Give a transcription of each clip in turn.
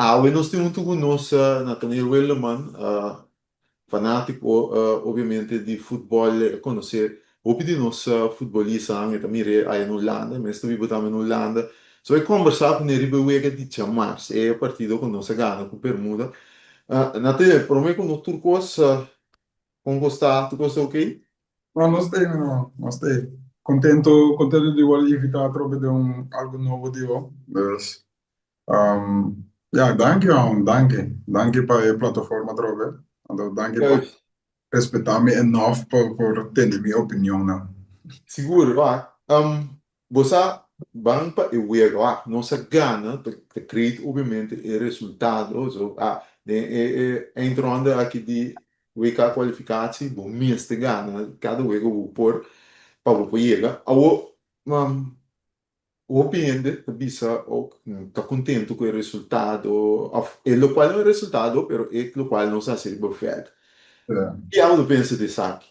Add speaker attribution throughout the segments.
Speaker 1: Awe nos tin huntu ku nos Nathaniel Wildeman, fanátiko obviamente di futbòl, e konosé hopi di nos futbolistanan, e ta mir'é aya na Hulanda, e mes ta biba tambe na Hulanda. So e kòmbersá kuné riba e wega di djamars, e partido ku nos a gana ku Bermuda. Nathaniel, promé ku nos tur kos, kon kos ta? Tur kos ta okey?
Speaker 2: No, nos ta ei, no, nos ta ei. Kontento, kontento di wòrdu invitá atrobe den un algu nobo di bo. Dus, ya, danki man, danki. Danki pa e plataforma atrobe. Anto danki pa respetá mi enough pa por tende mi opinionnan.
Speaker 1: Sigur, wak. Bo sa, ban pa e wega, wak, nos a gana, ta create obviamente e resultado. So, den e eindronde aki di WK kwalificatie, bo mester gana kada wega bo por pa bo por yega. Awor, Hopi hende ta bisa ook ta contento cu e resultado of e locual no e resultado pero e locual nos a haci riba veld. Ki abo ta pensa di esaki?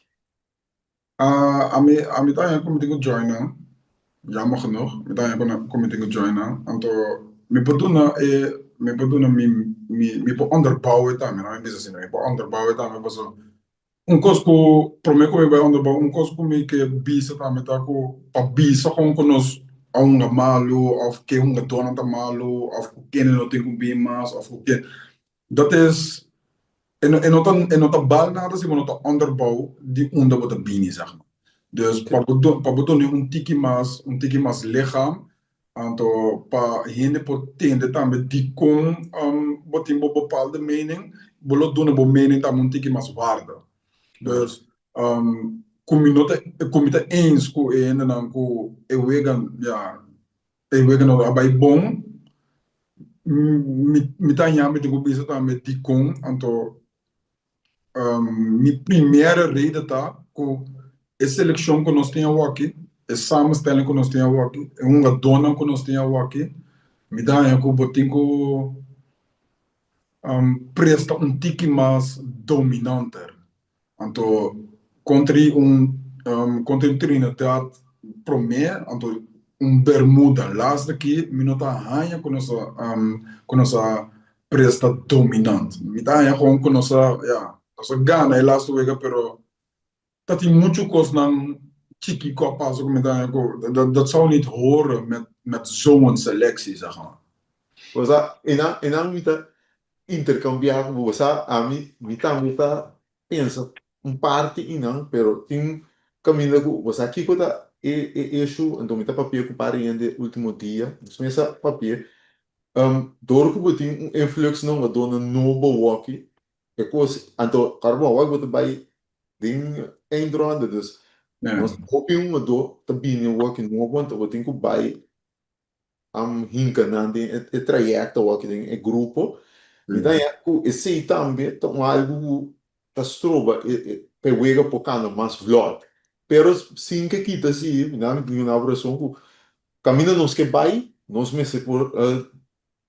Speaker 2: Ami ami ta haña ku mi tin ku join nan, jammer genoeg, mi ta haña ku mi tin ku join nan, anto mi por duna e mi por duna mi mi mi por onderbouw e tambe, no mi bisa asina, mi por onderbouw e tambe pasobra Un kos ku promé ku mi bai onderbouw, un kos ku mi ke bisa tambe ta ku pa bisa kon ku nos a hunga malu òf ke hungadónan ta malu òf ku kende no tin ku bin mas òf ku ken dat is e no e no ta e no ta bal nada si bo no ta onderbouw di unda bo ta bini zeg maar. Dus pa bo pa bo duna un tiki mas un tiki mas lichaam Anto pa hende por tende tambe dikon bo tin bo bepaalde mening, bo lo duna bo mening tambe un tiki mas warda. Dus ku mi no ta ku mi ta eens ku e hendenan ku e wega ya e wega no a bai bon, mi mi ta haña mi tin ku bisa tambe dikon anto Mi primera reden ta ku e selekshon ku nos tin awoki, e samenstelling ku nos tin awoki, e hungadónan ku nos tin awoki, mi ta haña ku bo tin ku presta un tiki mas dominanter. Anto kontra di un kontra di Trinidad promé, anto un Bermuda laatste aki, mi no ta haña ku nos a ku nos a presta dominant. Mi ta haña gewoon ku nos a, ya, nos a gana e laatste wega, pero ta tin muchu kosnan chiki ku a pasa ku mi ta haña ku dat dat zou niet horen met met zo'n selectie, zeg maar.
Speaker 1: Bo sa, einan einan mi ta interkambiá ku bo. Bo sa, ami mi tambe ta pensa un parti einan, pero tin kaminda ku bo sa kiko ta e e issue, anto mi ta papia ku par hende ultimo dia, nos mester papia. Dor ku bo tin un influx na hungadónan nobo awoki, e kos, anto kòrda bon, awoki bo ta bai den eindronde, dus nos hopi hungadó ta bini awoki nobo, anto bo tin ku bai hinka nan den e trayekto awoki den e grupo. Mi ta haña ku esei tambe ta un algu ku ta stroba pa e wega por kanda mas vlòt. Pero sin ke kita si, mi nan tin un rason ku kaminda nos ke bai, nos mester por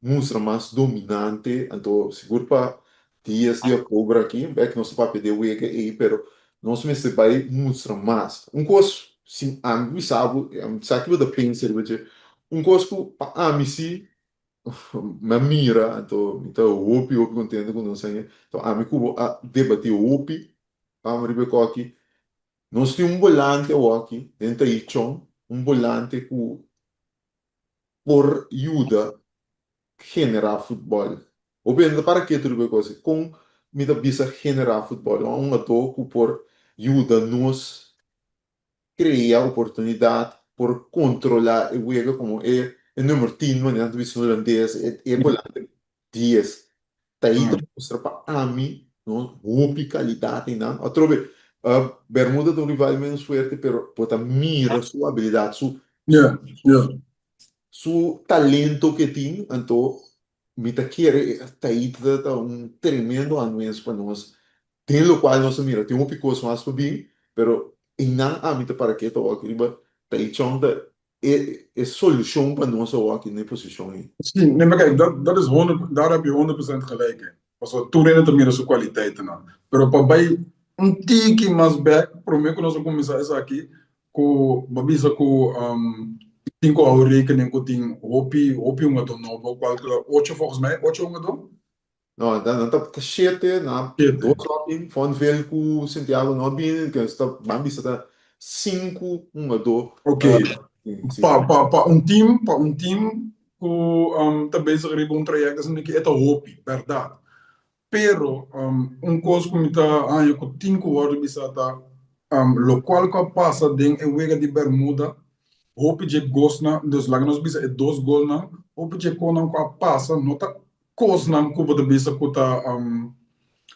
Speaker 1: mustra mas dominante, anto sigur pa dies di oktober aki, bek nos ta papia di e wega ei, pero nos mester bai mustra mas. Un kos si ami bisa bo, ami sa ki bo ta pensa riba dje, un kos ku pa ami si Mi a mira, anto mi ta hopi hopi contento cu nos aña. Anto ami cu bo a debati hopi riba e koki. Nos tin un bolante awoki den Taichung, un bolante cu por yuda genera futbol. Hopi hende ta para ketu riba e cos. Con mi ta bisa genera futbol? Un hungador cu por yuda nos crea oportunidad, por controla e wega como e e number 10 manera nan ta bisa holandes, e e volante 10. Ta ahí ta mustra pa ami no hopi calidad einan. Atrobe Bermuda ta un rival menos fuerte pero bo ta mira su habilidad, su su talento ke tin, anto mi ta kere ta ahí ta un tremendo aanwinst pa nos. Den lokual nos a mira tin hopi kos mas pa bin, pero einan ami ta para ketu awor aki riba Taichung ta e e solushon pa nos awor aki na e posishon ei.
Speaker 2: Sí, nee maar kijk, dat, dat is honderd, daar heb je 100% gelijk in. Pasobra tur hende ta mira su kwaliteitennan. Pero pa bai un tiki mas bek, promé ku nos a kuminsá esaki, ku bo a bisa ku. Tin ku hou rekening ku tin hopi hopi hungadó nobo, kual ku ta ocho volgens mij, ocho hungadó?
Speaker 1: No, nan ta shete, nan
Speaker 2: Shete.
Speaker 1: dos no a bin, Fontville ku Santiago no a bini, entonces ta ban bisa ta sinku hungadó.
Speaker 2: Ok,
Speaker 1: Si.
Speaker 2: pa pa pa un team, pa un team ku ta bezig riba un trayekto asina ki e ta hopi, bèrdat. Pero un kos ku mi ta haña ku tin ku wòrdu bisa ta lokual ku a pasa den e wega di Bermuda, hopi dje gosnan, dus laga nos bisa e dos golnan, hopi dje konan ku a pasa no ta kosnan ku bo ta bisa ku ta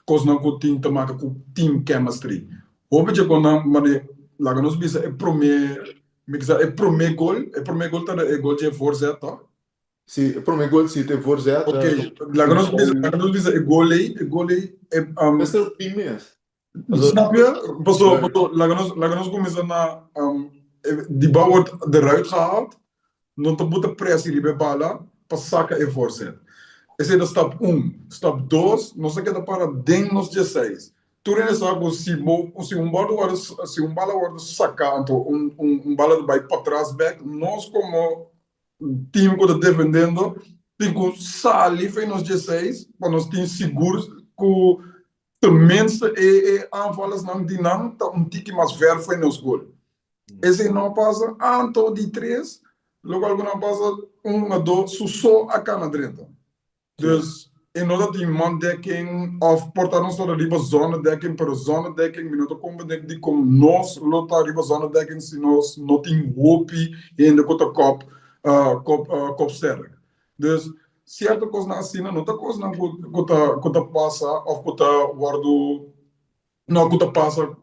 Speaker 2: kosnan ku tin ta maka ku team chemistry. Hopi dje konan mane laga nos bisa e promé, mi kisa e promé gol, e promé gol ta e gol dje voorzet tòg?
Speaker 1: Si, e prome gol si te voorzet.
Speaker 2: Ok, laga nos bisa, laga nos bisa e gol ei, e gol ei, e, um,
Speaker 1: Mester bin mes.
Speaker 2: Snap je? Paso, paso, laga nos, laga nos kuminsá na, um, die bal wordt eruit gehaald, no ta buta pressie riba e bala pa saka e voorzet. Esei ta stap un. Stap dos, nos a keda para den nos dieseis. Tur hende sa ku si bo, si un bòrdu wòrdu, si un bala wòrdu saká, anto un, un, un bala ta bai patras bèk, nos komo Team ku ta defendendo tin ku sali for nos dieseis pa nos tin sigur ku tenminste e e aanvallersnan di nan ta un tiki mas ver for nos gol. Esei no a pasa anto di tres lokual ku nan pasa un hungadó su so a kana drenta. Dus e no ta tin mandekking of por ta nos ta riba zonnedekking, pero zonnedekking mi no ta comprende dikon nos lo ta riba zonnedekking si nos no tin hopi hende ku ta kop kop kop sterk. Dus sierto kosnan asina no ta kosnan ku ku ta ku ta pasa of ku ta wòrdu no ku ta pasa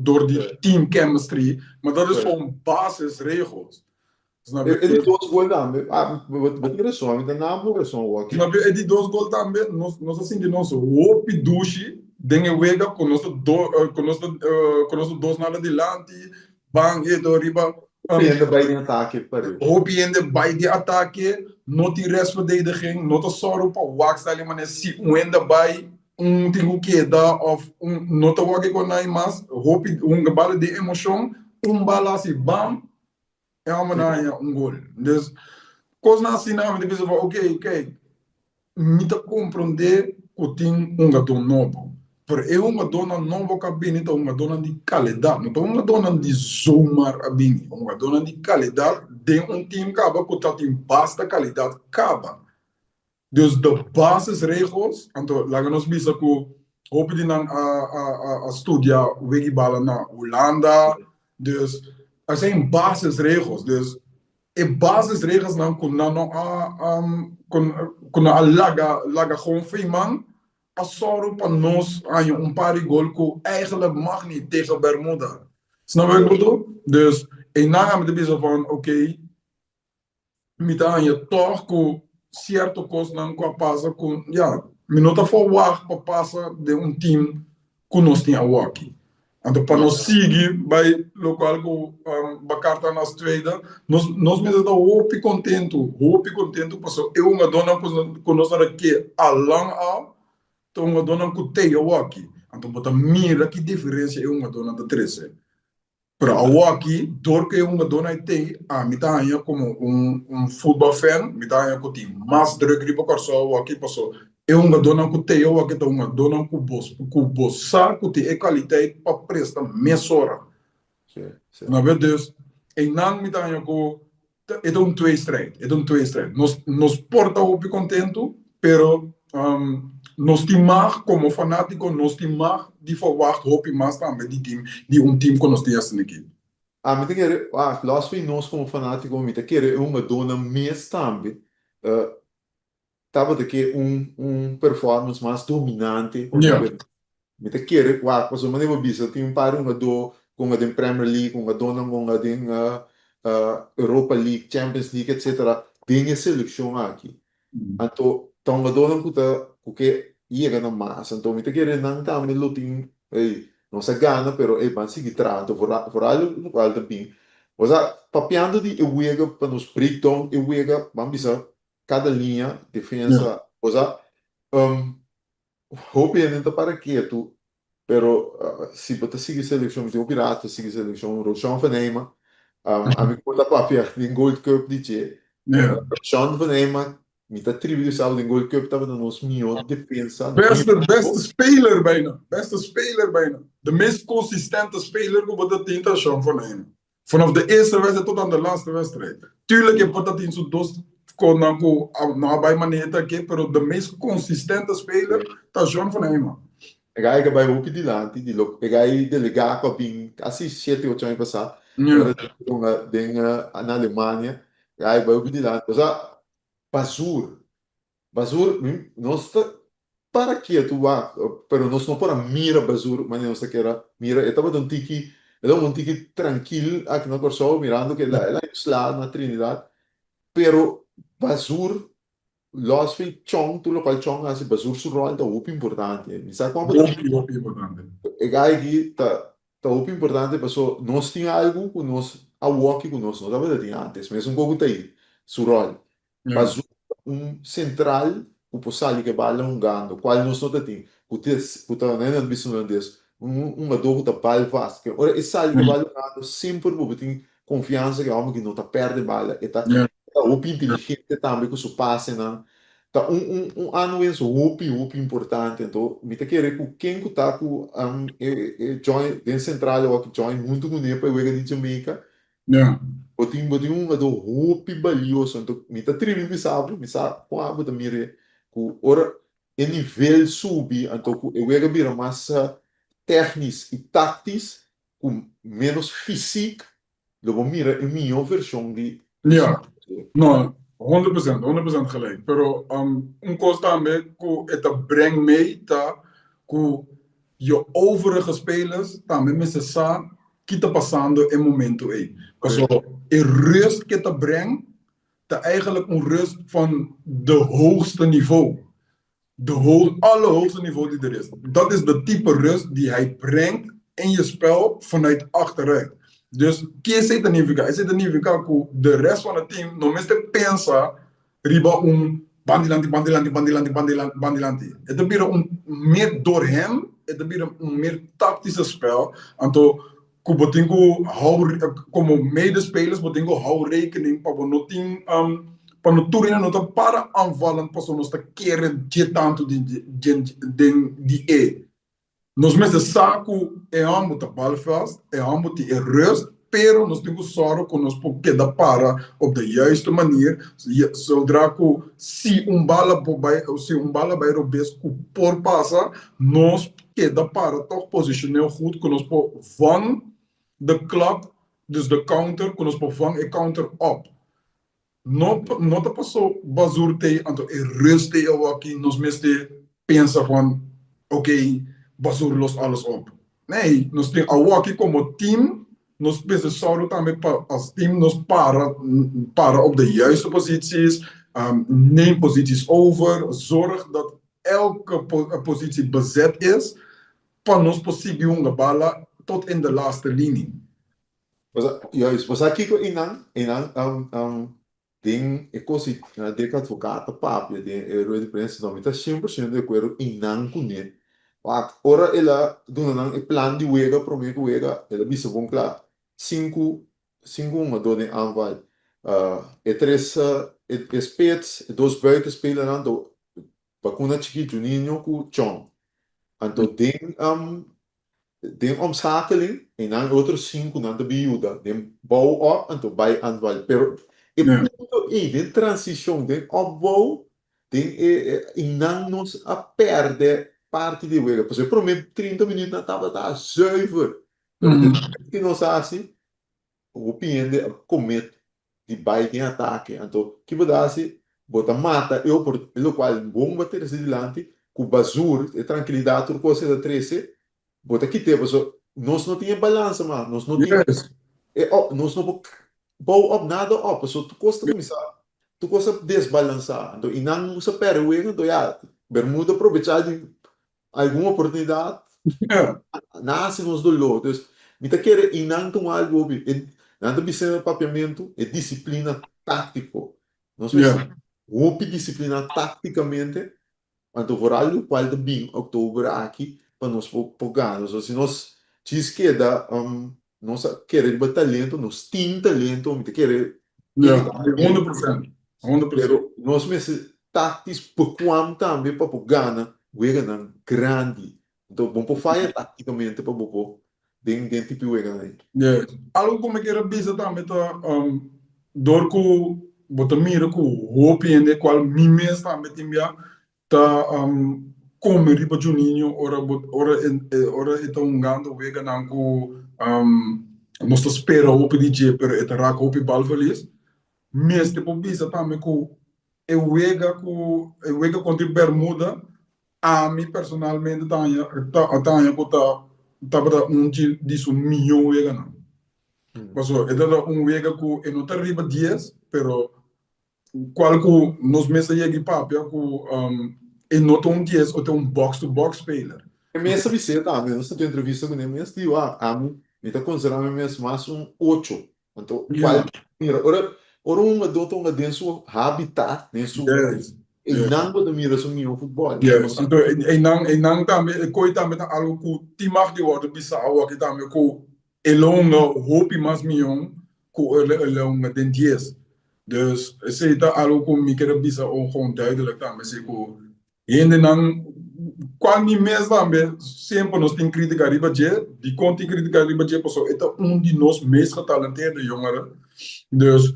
Speaker 2: dor di team chemistry, ma dat is gewoon basisregels. Snap je?
Speaker 1: E di dos gol tambe, ah, bo tin rason, mi ta na bo rason awor.
Speaker 2: Snap je? E di dos gol tambe, nos nos a sinti nos hopi dushi den e wega ku nos ta do ku nos ta ku nos ta dos nada dilanti, ban eto riba.
Speaker 1: Hopi hende bai den atake pareu.
Speaker 2: Hopi hende bai den atake, no tin restverdediging, no ta sòru pa wak sali manera si un hende bai Un tin ku keda òf un no ta wòrdu ku nai mas, hopi hunga bala den emoshon, un bala hasi bam, e hòmber nan haña un gol. Dus kosnan asina mi ta bisa bo oke kijk, mi ta komprondé ku tin hungadó nobo, pero e hungadónan nobo ku a bini ta hungadónan di kalidat, no ta hungadónan di zomaar a bini, hungadónan di kalidat den un tim kaba ku ta tin basta kalidat kaba. Dus de basisregels, anto laga nos bisa ku hopi di nan a a a studia wegi bala na Hulanda, dus er zijn basisregels, dus e basisregelsnan ku nan no a ku nan a laga laga gewoon fei man a sòru pa nos haña un par di gol ku eigenlijk mag ni tegen Bermuda. Snap wat ik bedoel? Dus einan a mi ta bisa van oké. Mi ta haña tòg ku sierto kosnan ku a pasa ku ya mi no ta forwagt pa pasa den un tim ku nos tin awoki. Anto pa nos sigui bai lokual ku Bakar ta nas tweede, nos nos mester ta hopi kontentu, hopi kontentu pasobra e hungadónan ku nos a ke al lang al ta hungadónan ku t'ei awoki. Anto bo ta mira ki diferensia e hungadónan ta trese. Pero awoki, dor ku e hungadónan ei t'ei, ami ta haña komo un un futbal fan, mi ta haña ku tin mas druk riba Kòrsou awoki, paso e hungadónan ku t'ei awoki ta hungadónan ku bo ku bo sa ku tin e kalitet pa presta mesora. No be? Dus, einan mi ta haña ku E ta un tweestrijd, e ta un tweestrijd. Nos, nos por ta hopi kontentu, pero nos tin mag, komo fanátiko, nos tin mag di ferwagt hopi mas tambe di team, di un team ku nos tin asina aki.
Speaker 1: Ami ta kere, ah, los fi nos komo fanátiko, mi ta kere e hungadónan mes tambe tabata ke un un performance mas dominante kontra Bermuda. Mi ta kere wak pasobra manera bo bisa tin un par di hungadó ku hunga den Premier League, hungadónan ku hunga den Europa League, Champions League etcetera den e selekshon aki. Anto ta hungadónan ku ta ku ke yega na mas. Anto mi ta kere nan tambe lo tin ey nos a gana pero ey ban sigui traha. Anto vooral lokual ta bin. Osea papiando di e wega pa nos breakdown e wega ban bisa kada liña, defensa, cosa. Hopi hende ta para ketu, pero si bo ta sigui seleccion, mi tin hopi rato ta sigui seleccion, Roshan van Heyma. Ami ku ta papia den Gold Cup di dje. Sean van Eyma, mi ta tribi di sa den Gold Cup tabata nos mihó defensa. Nos
Speaker 2: Beste,
Speaker 1: mihó
Speaker 2: beste speler bijna. Beste speler bijna. De meest consistente speler ku bo ta tin ta Sean van Eyma. Vanaf de eerste wedstrijd tot aan de laatste wedstrijd. Tuurlijk e por ta tin su dos konan ku no a bai manera ta ke, pero de meest consistente speler ta Sean van Eyma.
Speaker 1: E gai ke bai hopi dilanti di lo e gai delegá ku a bin kasi shete ocho aña pasá ora den hunga den na Alemania e gai bai hopi dilanti osea Basur Basur mi nos ta para ketu wak pero nos no por a mira Basur manera nos ta kere mira e tabata un tiki e tabata un tiki trankil aki na Kòrsou mirando ku el a sla na Trinidad pero Basur Los fi Chong, tur locual Chong haci, Bazur su rol ta hopi importante. Mi sa con bo ta
Speaker 2: Hopi, hopi importante.
Speaker 1: E guy aki ta ta hopi importante paso nos tin algo cu nos awoki cu nos no tabata tin antes. Mesun con cu ta ahi, su rol. Bazur ta un central cu por sali cu e bala hungando, cual nos no ta tin. Cu ta cu ta, nan ta bisa holandes, un hungador cu ta bal vast. Ke ora e sali cu e bala hungando semper bo por tin confiansa cu e homber aki no ta perde bala. E ta Ta hopi inteligente tambe ku su pasenan. Ta un un un aanwinst hopi hopi importante. Anto mi ta kere ku ken ku ta ku e e join den central awor ki join huntu kuné pa e wega di Jamaica, bo tin bo tin un hungadó hopi balioso. Anto mi ta tribi bisa bo, mi sa kon abo ta mir'é ku ora e nivel subi anto ku e wega bira mas tèknis i táktis ku ménos fisiek Lo bo mira e mihó vershon di
Speaker 2: Ja, no, 100%, 100% gelijk. Pero un kos tambe ku e ta breng mee ta ku je overige spelers tambe mester sa ki ta pasando e momento ei. Paso e rust ku e ta breng ta eigenlijk un rust van de hoogste niveau. De ho allerhoogste niveau die er is. Dat is de type rust die hij brengt in je spel vanuit achteruit. Dus ki esei ta nifiká? Esei ta nifiká ku de rest van het team no mester pensa riba un ban dilanti, ban dilanti, ban dilanti, ban dilanti, ban dilanti. E ta bira un meer door hem, e ta bira un meer tactische spel. Anto ku bo tin ku hou komo medespelers bo tin ku hou rekening pa bo no tin pa no tur hende no ta para aanvallend pasobra nos ta kere dje tantu di den di e nos mester sa ku e hòmber ta balvast e hòmber tin e rust pero nos tin ku sòru ku nos por keda para op de juiste manier zodra ku si un bala por bai si un bala bai robes ku por pasa nos keda para tòg positioneel goed ku nos por vang de klap, dus de counter, ku nos por vang e counter op. No no ta paso Bazur tei anto e rust tei awaki nos mester pensa van ok Bazur lost alles op. Nee, nos tin awaki komo team nos mester sòru tambe pa as team nos para para op de juiste posities, neem posities over, zorg dat elke positie bezet is pa nos por sigui hunga bala tot in de laatste linie.
Speaker 1: Juist, bo sa kiko einan, einan den e kos di Dick Advocaat ta papia den e rueda di prensa, no, mi ta 100% di akuerdo einan kuné. Wak, ora el a duna nan e plan di wega promé ku wega, el a bisa bon kla, sinku sinku hungadó den aanval, e tres e spits, e dos buitenspelernan, Bakuna chikí Juninho ku Chong. Anto den den omschakeling einan e otro sinkunan ta bin yuda den bou op anto bai aanval. Pero e punto ei den transishon den opbou den e einan nos a pèrdè parti di e wega. Pasobra e promé 30 minütnan tabata zuiver. Pero despues ki nos a hasi Hopi hende a comet di bai den atake. Anto, ki bo ta haci? Bo ta mata e opor, e locual bon bo a trece dilanti, cu bazur, e trankilidad, tur cos e ta trece, bo ta kit'e, pasobra nos no tin e balansa mas, nos no tin e op, nos no por bou op nada op, pasobra tur cos ta cuminsa, tur cos a desbalansa. Anto, y nan sa perde wega, anto ya, Bermuda a probecha di algun oportunidat nan hasi nos doló. Dus mi ta kere i nan ta un algu hopi, e nan ta bisa na papiamentu e disiplina táktiko. Nos mester hopi disiplina táktikamente, anto vooral lokual ta bin oktober aki pa nos por por gana. So si nos djis keda. Nos a kere riba talento, nos tin talento, mi ta kere
Speaker 2: Ja, 100%. 100%.
Speaker 1: Pero nos mester tactisch bekwam tambe pa por gana weganan grandi. Anto bo por faya tacticamente pa bo por den den tipo weganan ei.
Speaker 2: Yes. Algo ku mi kier a bisa tambe ta dor ku bo ta mira ku hopi hende kual mi mes tambe tin bia ta come riba Juninho ora bo ora e ora e ta hungando weganan ku nos ta spera hopi di dje pero e ta raka hopi bal verlies. Mester por bisa tambe ku e wega ku e wega kontra Bermuda ami personalmente ta haña ta haña ku ta tabata un di su mihó weganan. Pasobra e tabata un wega ku e no ta riba dies pero Cual cu nos mes a yega y papia cu e no ta un dies o ta un box to box speler.
Speaker 1: E mes a bis'é tambe, nos ta tin entrevista cu ne mes, diu, ah, ami, mi ta considera mi mes mas un ocho. Anto, cual mira, ora, ora un hungador ta hunga den su habitat, den su, einan bo ta mira su mihó futbol.
Speaker 2: Yes, anto einan, einan tambe, e koe tambe ta algo cu tin mag di wordo bisa awoki tambe cu E lo hunga hopi mas mion ku e lo hunga den dies. Dus esei ta algo ku mi kere bisa o gewoon duidelijk tambe si ku hendenan kual mi mes tambe semper nos tin kritika riba dje. Dikon tin kritika riba dje? Pasobra e ta un di nos mes getalenteerde jongeren. Dus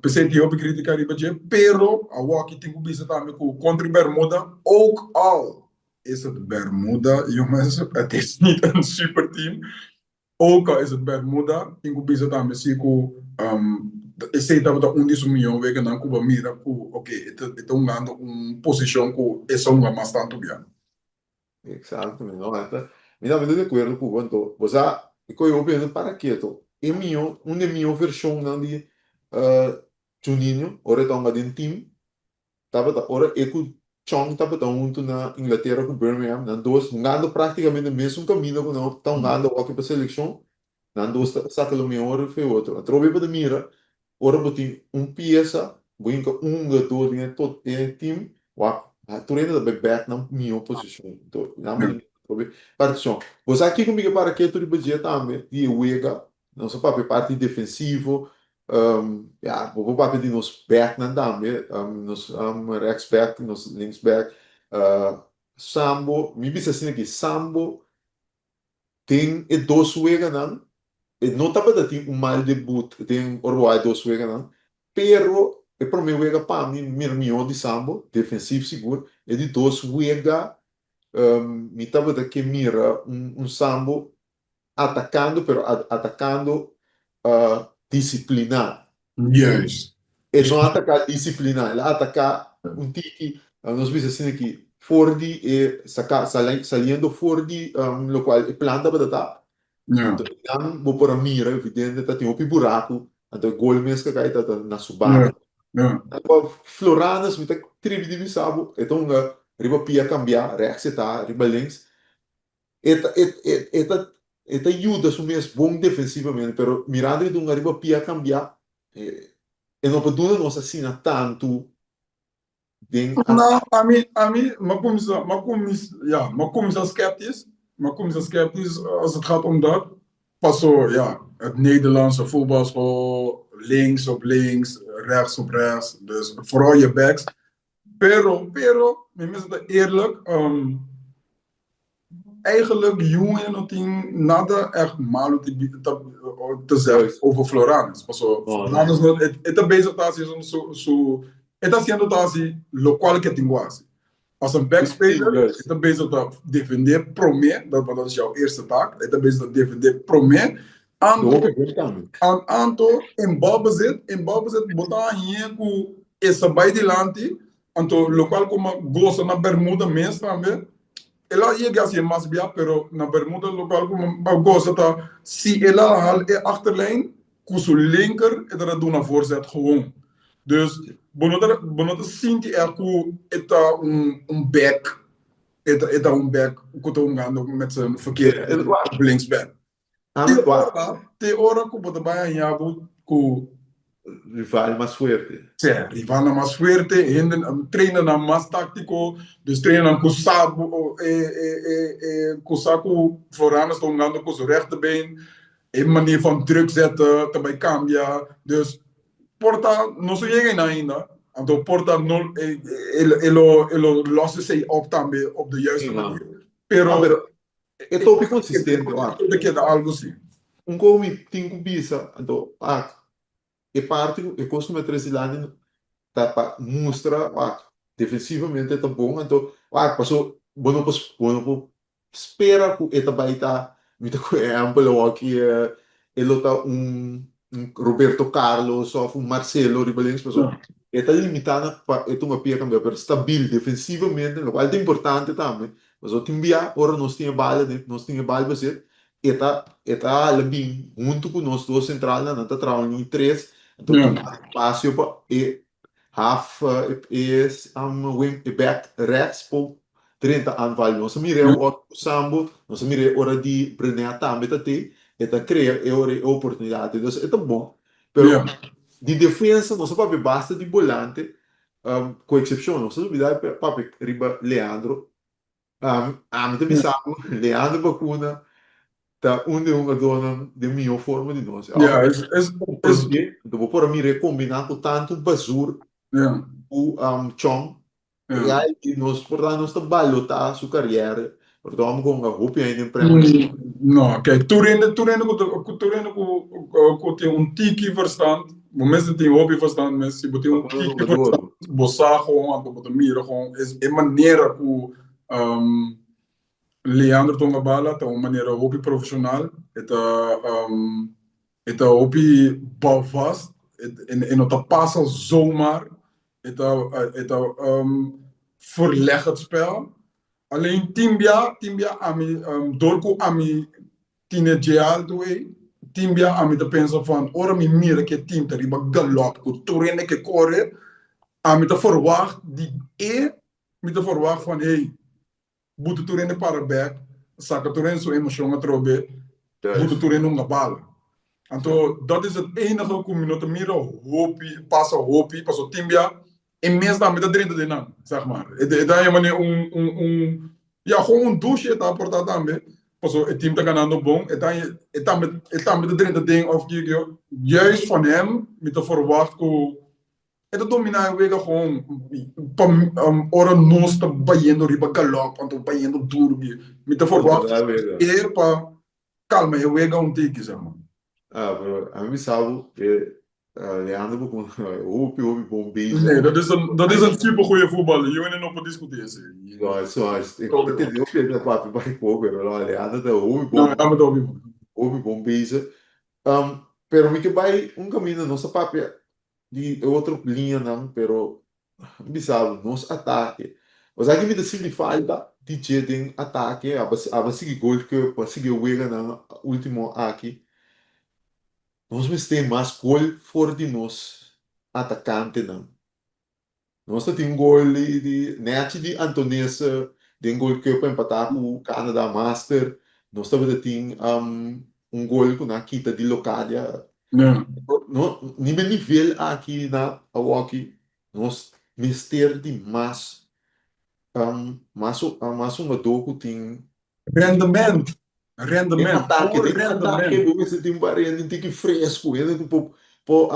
Speaker 2: p'esei tin hopi kritika riba dje. Pero awoki tin ku bisa tambe ku kontra Bermuda ook al is het Bermuda, jongens, het is niet een superteam. Ook al is het Bermuda, tin ku bisa tambe si ku esei tabata un di su mihó weganan ku bo a mira ku oke e ta e ta hungando un posishon ku e sa hunga mas tantu bia.
Speaker 1: Exacto, mi no, esta, mi tambe ta di acuerdo cu bo, anto, bo sa, e koe hopi hende para keto, e mihó, un di e mihó versionnan di Juninho, ora e ta hunga den team, Tabata ora e ku Chong tabata huntu na Inglatera ku Birmingham, nan dos hungando práktikamente mesun kaminda ku nan ta hungando hockey pa selekshon, nan dos ta saka lo mehor for e otro. Atrobe bo ta mira ora bo tin un piesa, bo hinka un hungadó den e tot den e team, wak tur hende ta bai bèk nan mihó posishon. Anto nan bo ta mira atrobe partishon. Bo sa kiko mi ke para ketu riba dje tambe di e wega Nos a papia parti defensivo, ya, bo por papia di nos backnan tambe, nos rechtsback, nos linksback. Sambo, mi bisa asina aki, Sambo den e dos weganan, e no tabata tin un mal debut den ora bo wak e dos weganan, pero e prome wega pa mi mira mihó di Sambo, defensief sigur, e di dos wega mi tabata ke mira un Sambo atacando pero atacando disciplina.
Speaker 2: Juist.
Speaker 1: E no ataca disciplina, el a ataca un tiki, nos bisa asina aki, for di e saca, saliendo for di locual e plan tabata ta. Anto nan bo por a mira evidente ta tin hopi buraku, anto e gol mes ka kai ta na su banda. Floranus mi ta tribi di bisa bo, e ta hunga riba pia cambia, rechts e ta, riba links. E ta, e, e, e ta, e ta yuda su mes bon defensivamente, pero mirando e dunga riba pia cambiá, e, e no por duna nos asina tantu den
Speaker 2: No, ami, ami, m'a cuminsa, m'a cuminsa, ja, m'a cuminsa sceptisch, m'a cuminsa sceptisch als het gaat om dat. Paso, ja, het Nederlandse voetbalschool, links op links, rechts op rechts, dus vooral je backs. Pero, pero, mi mester ta eerlijk, um, Eigenlijk Junior no tin nada echt malo te, te, te zeggen over Floranus. Paso, Floranus no, e ta bezig ta hasi su, su, e ta haciendo ta hasi locual ke tin ku hasi. As een backspeler, e ta bezig ta defende prome, dat dat is jouw eerste taak, e ta bezig ta defende prome, anto, anto in balbezit, in balbezit bo ta hañ'é ku e sa bai dilanti, Anto locual cu m'a goza na Bermuda mes tambe, el a yega haci e mas bia, pero na Bermuda locual cu m'a goza ta si el a hal e achterlijn cu su linker e ta ta duna voorzet gewoon. Dus bo no ta bo no ta sinti echt cu e ta un un back, e ta e ta un back cu ta hungando met zijn verkeerde op linksback. Te ora, te ora ku bo ta bai haña bo ku.
Speaker 1: Rival mas fuerte.
Speaker 2: Sí, rivalnan mas fuerte, hende, trainernan mas táktiko, dus trainernan ku sa bo, e, e, e, e, ku sa ku Floranus ta hungando ku su rechterbeen. E manier van druk zetten ta bai cambia. Dus por ta nos no yega einan ainda, anto por ta no e e lo e lo los esei op tambe op de juiste manier.
Speaker 1: Pero Ah, pero e topi consistente, wak.
Speaker 2: E ta keda algo si.
Speaker 1: Un cos mi tin cu bisa, anto, wak, e parti cu e cos cu mi a trece dilanti ta pa mustra, wak, defensivamente ta bon, anto, wak, paso bo no por bo no por spera cu e ta bay ta, mi ta cu ehempel awor-aki e lo ta un Roberto Carlos of un Marcelo riba links pasobra e ta limita na pa e tuma pia cambia pero stabil defensivamente locual ta importante tambe pasobra tin bia ora nos tin e bala nos tin e bal bezit e ta e ta hala bin hunto cu nos dos centralnan nan ta traha un liña tres anto tin mas espacio pa e Haf e wing e bek rechts por drenta aanval. Nos a mir'é ora ku Sambo, nos a mir'é ora di Brenet tambe ta te, e ta krea e ora e oportunidat. Entonces e ta bon. Pero di defensa nos a papia basta di bolante, ku eksepshon nos a olbida papia riba Leandro. Ami ta bisa bo, Leandro Bacuna ta un di e hungadónan den mihó forma di nos.
Speaker 2: Ja, es, es, es.
Speaker 1: Anto bo por a mir'é kombiná ku tantu Bazur ku Chong. Ja, i nos por ta nos ta balotá su kariera, pero ta hopi ku hunga hopi aña den Premier League.
Speaker 2: No, kijk, tur hende, tur hende ku ta, tur hende ku, ku tin un tiki verstand, bo mester tin hopi verstand mes, si bo tin un tiki verstand, bo sa gewoon, anto bo ta mira gewoon, es e manera ku Leandro ta hunga bala ta un manera hopi profesional, e ta, e ta hopi balvast, e no ta pasa zomaar, e ta, e ta verleg het spel. Alleen tin bia, tin bia ami, dor ku ami tin e dje altu ei, tin bia ami ta pensa van ora mi mira ku e team ta riba galop ku tur hende ke kore, ami ta verwagt di e, mi ta verwagt van hey, buta tur hende para bek, saka tur hende su emocion atrobe, buta tur hende hunga bala. Anto dat is het enige ku mi no ta mira hopi, pasa hopi, pasobra tin bia e mes tambe ta drenta den nan, zeg maar. E ta manera un, un, un, ya, gewoon un douche e ta aporta tambe, pasobra e team ta ganando bon, e ta, e tambe, e tambe ta drenta den of kiko. Juist van hem mi ta verwacht ku e ta dominá e wega gewoon pa ora nos ta bayendo riba galop, anto bayendo duru, mi ta verwacht e pa kalma e wega un tiki, zeg maar.
Speaker 1: Ah, pero ami sa bo e Leandro bo kon hopi hopi bon bezig.
Speaker 2: Nee, dat is een, dat is een super goeie voetballer. Jullie no por discuti esei.
Speaker 1: No, so, ik te hopi e papi bai po, pero no, Leandro ta hopi bon.
Speaker 2: No, Leandro ta hopi bon.
Speaker 1: Hopi bon bezig. Pero mi ke bai un kaminda nos a papia di e otro liñanan, pero mi bisa bo, nos atake. Osea ki mi ta sinti falta di dje den atake, aba aba sigui Gold Cup, a sigui e weganan ultimo aki. Nos mester mas gol for di nos atakantenan. Nos ta tin gol di di nechi di Antonese den Gold Cup a empatá ku Canada Master. Nos tabata tin un gol ku nan a kita di Locadia. No, nibe nivel aki na awoki nos mester di mas mas mas hungadó ku tin
Speaker 2: Rendement, rendement,
Speaker 1: Den atake,
Speaker 2: pur
Speaker 1: den atake
Speaker 2: rendement.
Speaker 1: bo mester tin un par hende tiki fresku, hende ku por por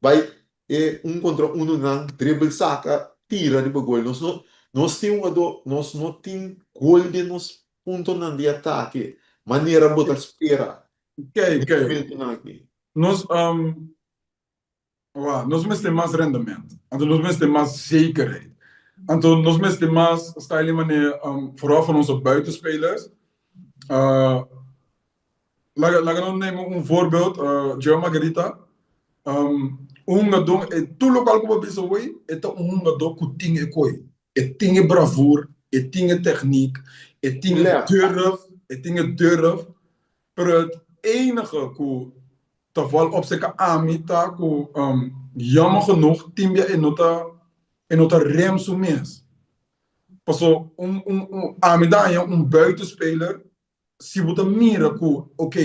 Speaker 1: bai e un kontra uno nan dribble saka tira riba gol. Nos no nos tin hungadó, nos no tin gol den nos puntonan di atake manera bo ta spera
Speaker 2: Kei,
Speaker 1: den
Speaker 2: kei.
Speaker 1: momentonan aki.
Speaker 2: Nos Wa, nos mester mas rendement. Anto nos mester mas zekerheid. Anto nos mester mas style manera, vooral van onze buitenspelers. Uh, laga, laga nos nemen un voorbeeld, uh, Joe Margarita. Um, un hungadó, e tur lokual ku bo bisa hoy, e ta un hungadó ku tin e koi. E tin e bravoer, e tin e techniek, e tin e durf, e tin e durf. Pero het enige ku ta val op seka ami ta ku jammer genoeg tin bia e no ta e no ta rem su mes. Paso un un un ami ta haña un buitenspeler si bo ta mira ku ok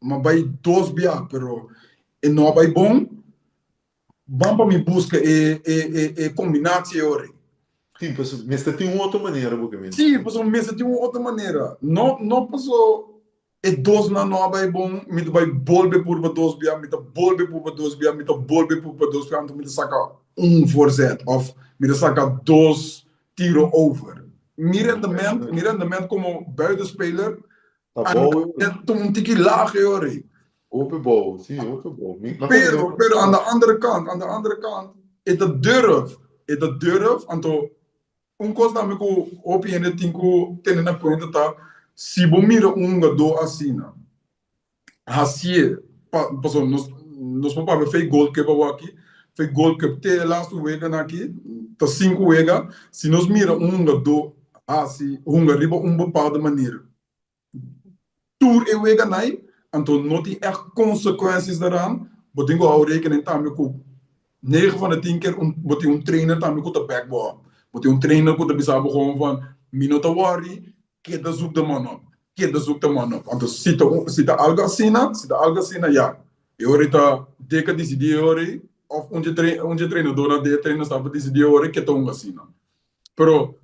Speaker 2: m'a bai dos bia pero e no a bai bon ban pa mi buska e e e e kombinatie ora ei.
Speaker 1: Sí, paso mester tin un otro manera bo ke mester.
Speaker 2: Sí, paso mester tin un otro manera. No no paso. E dosnan no a bai bon, mi ta bai bolbe purba dos bia, mi ta bolbe purba dos bia, mi ta bolbe purba dos bia, anto mi ta saka un voorzet of mi ta saka dos tiro over. Mi rendement, mi rendement komo buitenspeler
Speaker 1: Ta
Speaker 2: a
Speaker 1: bou e
Speaker 2: ta un tiki laag e ora ei.
Speaker 1: Hopi bou, si, hopi bou. Mi, mi
Speaker 2: Pero, pero aan de andere kant, aan de andere kant, e ta durf, e ta durf, anto Un kos tambe ku hopi hende tin ku tene na kuenta ta, si bo mira un hungadó asina hasié, pa pasobra nos nos por papia fei Gold Cup awor aki, fei Gold Cup te e lastu weganan aki, ta sinku wega, si nos mira un hungadó hasi hunga riba un bepaalde manera, Tur e weganai, anto no tin ègt konsekuensias daran, bo tin ku hou rekening tambe ku negen van de tien keer un bo tin un trainer tambe ku ta back bo up. Bo tin un trainer ku ta bisa bo gewoon van mi no ta worry, keda zoek de man op, keda zoek de man op. Anto si ta un si ta algo asina, si ta algo asina ya, e ora ei ta Dick a disidí e ora ei òf un dje un dje trainadornan den e trainerstaf a disidí e ora ei ke ta hunga asina. Pero.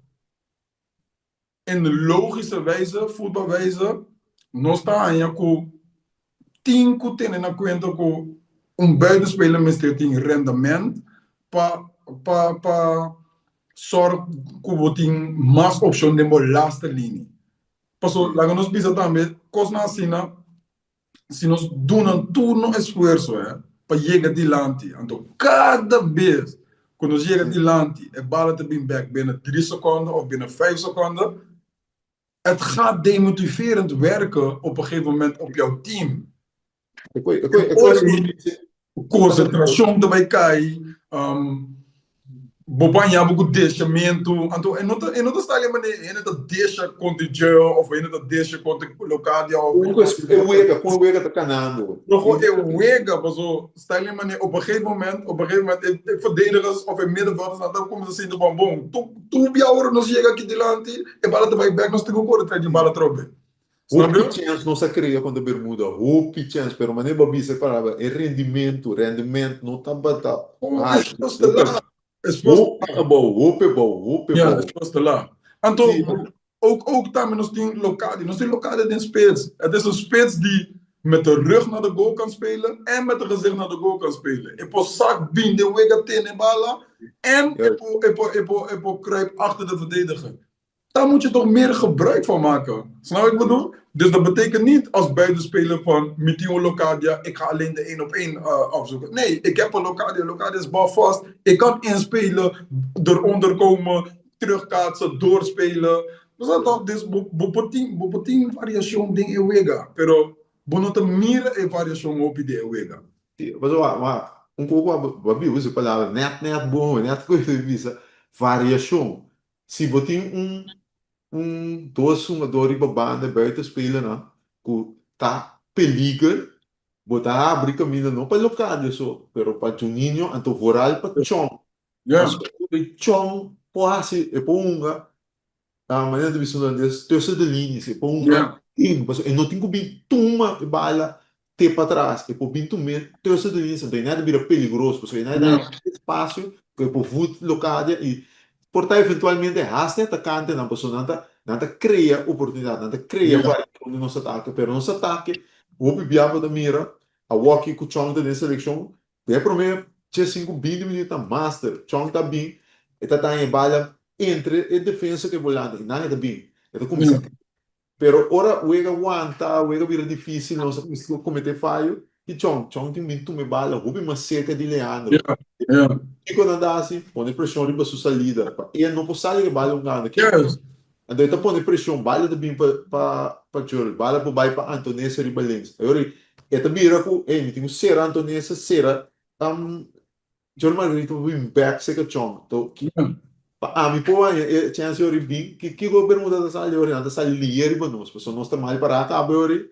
Speaker 2: In logische wijze, voetbalwijze, nos ta haña ku tin ku tene na kuenta ku un buitenspeler mester tin rendement pa pa pa sòrg ku bo tin mas opshon den bo laste lini. Paso laga nos bisa tambe kosnan asina si nos duna tur nos esfuerso eh, pa yega dilanti, anto kada bes ku nos yega dilanti e bala ta bin bek binnen drie sekonden of binnen vijf sekonden, het gaat demotiverend werken op een gegeven moment op jouw team. Konsentrashon ta bai kai, Bo baña bo ku deshamentu. Anto e no ta e no ta sta e manera hende ta desha kontra dje of hende ta desha kontra Locadia of
Speaker 1: Kon ku e wega, kon e wega ta kanando.
Speaker 2: No kon e wega paso sta e manera op een gegeven moment op een gegeven moment e e verdedigers of e middenvelders nan ta kuminsá sinti bon bon tur tur bia ora nos yega aki dilanti e bala ta bai bèk nos tin ku kore trèk di bala atrobe.
Speaker 1: Hopi chèns nos a krea kontra Bermuda, hopi chèns, pero manera bo a bisa e palabra, e rendimentu, rendement, no tabata altu. Hopi abou, hopi abou, hopi
Speaker 2: Ja,
Speaker 1: abou.
Speaker 2: es was te laag. Anto,
Speaker 1: Sí.
Speaker 2: ook, ook tambe nos tin Locadia. Nos tin Locadia den spits. Het is een spits die met de rug naar de goal kan spelen en met de gezicht naar de goal kan spelen. E por sak bin den wega tene bala en e
Speaker 1: Juist.
Speaker 2: por, e por, e por, e por kruip achter de verdediger. Daar moet je toch meer gebruik van maken. Snap wat ik bedoel? Dus dat betekent niet als buitenspeler van mi tin un Locadia, ik ga alleen de één op één afzoeken. Nee, ik heb een Locadia, Locadia is balvast. Ik kan inspelen, eronder komen, terugkaatsen, doorspelen. Dus dat toch? Dus bo, bo por tin, bo por tin variacion den e wega, pero bo no ta mira e variacion hopi den e wega.
Speaker 1: Sí, pasobra wak, un poco bo a biba su palabra net net bon, net cu e bisa, variacion. Si bo tin un un dos hungador riba banda buitenspelernan ku ta peliger, bo ta habri kaminda no pa Locadia so, pero pa Juninho anto vooral pa Chong.
Speaker 2: Ja.
Speaker 1: Pasobra ku Chong por hasi e por hunga manera ta bisa holandes tussen de linies, e por hunga
Speaker 2: Ja.
Speaker 1: in, pasobra e no tin ku bin tuma e bala te patras, e por bin tum'é tussen de linies, anto e nada bira peligroso, pasobra e nada
Speaker 2: Ja.
Speaker 1: daña espacio ku e por voet Locadia i por ta eventualmente hasta e atakantenan, pasobra nan ta nan ta krea oportunidat, nan ta krea
Speaker 2: Ja.
Speaker 1: variashon den nos atake, pero nos atake hopi bia bo ta mira awoki ku Chong ta den selekshon, den e promé diesinku binti minuut ta master, Chong ta bin e ta daña e bala entre e defensa ku e volante i nan e ta bin e ta kuminsá
Speaker 2: Ja.
Speaker 1: Pero ora wega wanta, wega bira difícil, nos a cuminsa comete fayo, y Chong, Chong tin bin tuma e bala hopi mas cerca di Leandro.
Speaker 2: Ja, ja.
Speaker 1: Kico nan ta haci? Pone presion riba su salida, pa e no por sali e bala un gana. Ke?
Speaker 2: Yes.
Speaker 1: Anto e ta pone presion, bala ta bin pa pa pa Jurl, bala por bay pa Antonese riba links. Ayora e ta bira cu, ey, mi tin cu cera Antonese, cera Jor Margarita por bin bek seka Chong. To
Speaker 2: Ja.
Speaker 1: pa ami por haña e chèns yori bin, ki kiko Bermuda ta sali yori? Nan ta sali lier riba nos, pasobra nos ta mal pará kaba yori.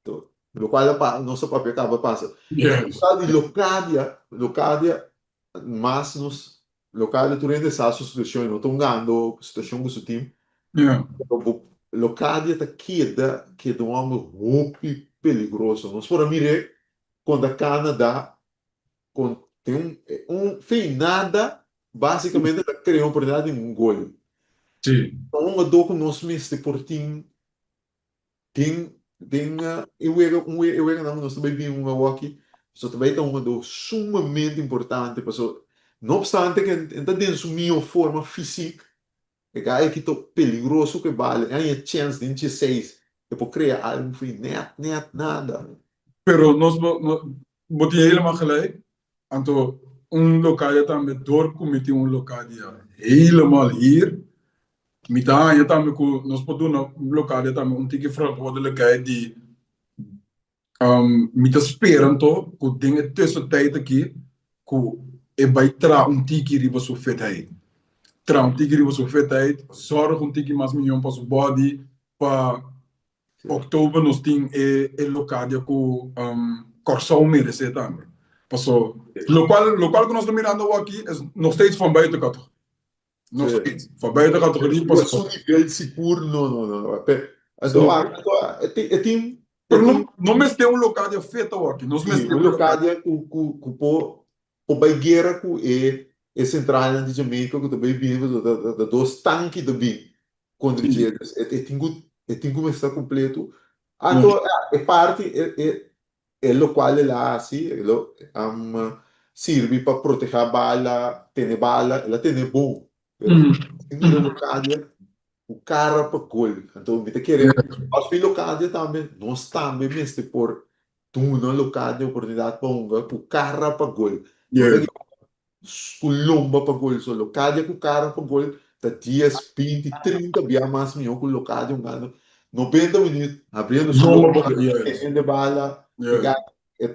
Speaker 1: To lokual a pa nos a papia kaba pasa.
Speaker 2: Yes.
Speaker 1: Total di Locadia, Locadia mas nos Locadia tur hende sa su situashon, e no ta hungando situashon ku su tim.
Speaker 2: Ja.
Speaker 1: Pero bo Locadia ta keda keda un hòmber hopi peligroso. Nos por a mir'é kontra Canada Con tin un un fin nada basicamente ta crea un oportunidad di un gol.
Speaker 2: Sí.
Speaker 1: Ta un hungador cu nos mester por tin tin. Den e wega un e weganan ku nos ta bai bin hunga awor-aki, so ta bai ta un hungadó sumamente importante paso no opstante ku e ta den su mihó forma fisik, e guy aki ta peligroso ku e bala, e haña chèns den dieseis e por krea algu for i nèt nèt nada.
Speaker 2: Pero nos bo bo tin helemaal gelijk, anto un Locadia tambe dor ku mi tin un Locadia helemaal hier, Mi ta haña tambe ku nos por duna Locadia tambe un tiki verantwoordelijkheid di mi ta spera anto ku den e tussentijd aki ku e bai traha un tiki riba su fitheid. Traha un tiki riba su fitheid, zòrg un tiki mas mion pa su body pa oktober nos tin e e Locadia ku Kòrsou meresé tambe. Paso lokual lokual ku nos ta mirando awor aki es nog steeds van buitenkant. Nog steeds. Van buiten categorie
Speaker 1: pas. Su nivel sigur no no no. Anto e tin.
Speaker 2: Pero no no mester un Locadia fet awor aki. Nos mester
Speaker 1: un Locadia ku ku ku por por bai guera ku e e centralnan di Jamaica ku ta bai bini pasobra ta dos tanki ta bin kontra dje. Dus e tin ku e tin ku mester kompleto. Anto e parti e e E lokual el a hasi, el a sirbi pa protehá bala, tene bala, el a tene bon. Pero si mira Locadia ku kara pa gol. Anto mi ta kere pas mi Locadia tambe, nos tambe mester por duna Locadia oportunidat pa hunga ku kara pa gol. No ta Ku lomba pa gol so Locadia ku kara pa gol ta dies, 20, 30 bia mas mihó ku Locadia hungando 90 minuut abriendo su lomba, teniendo e bala.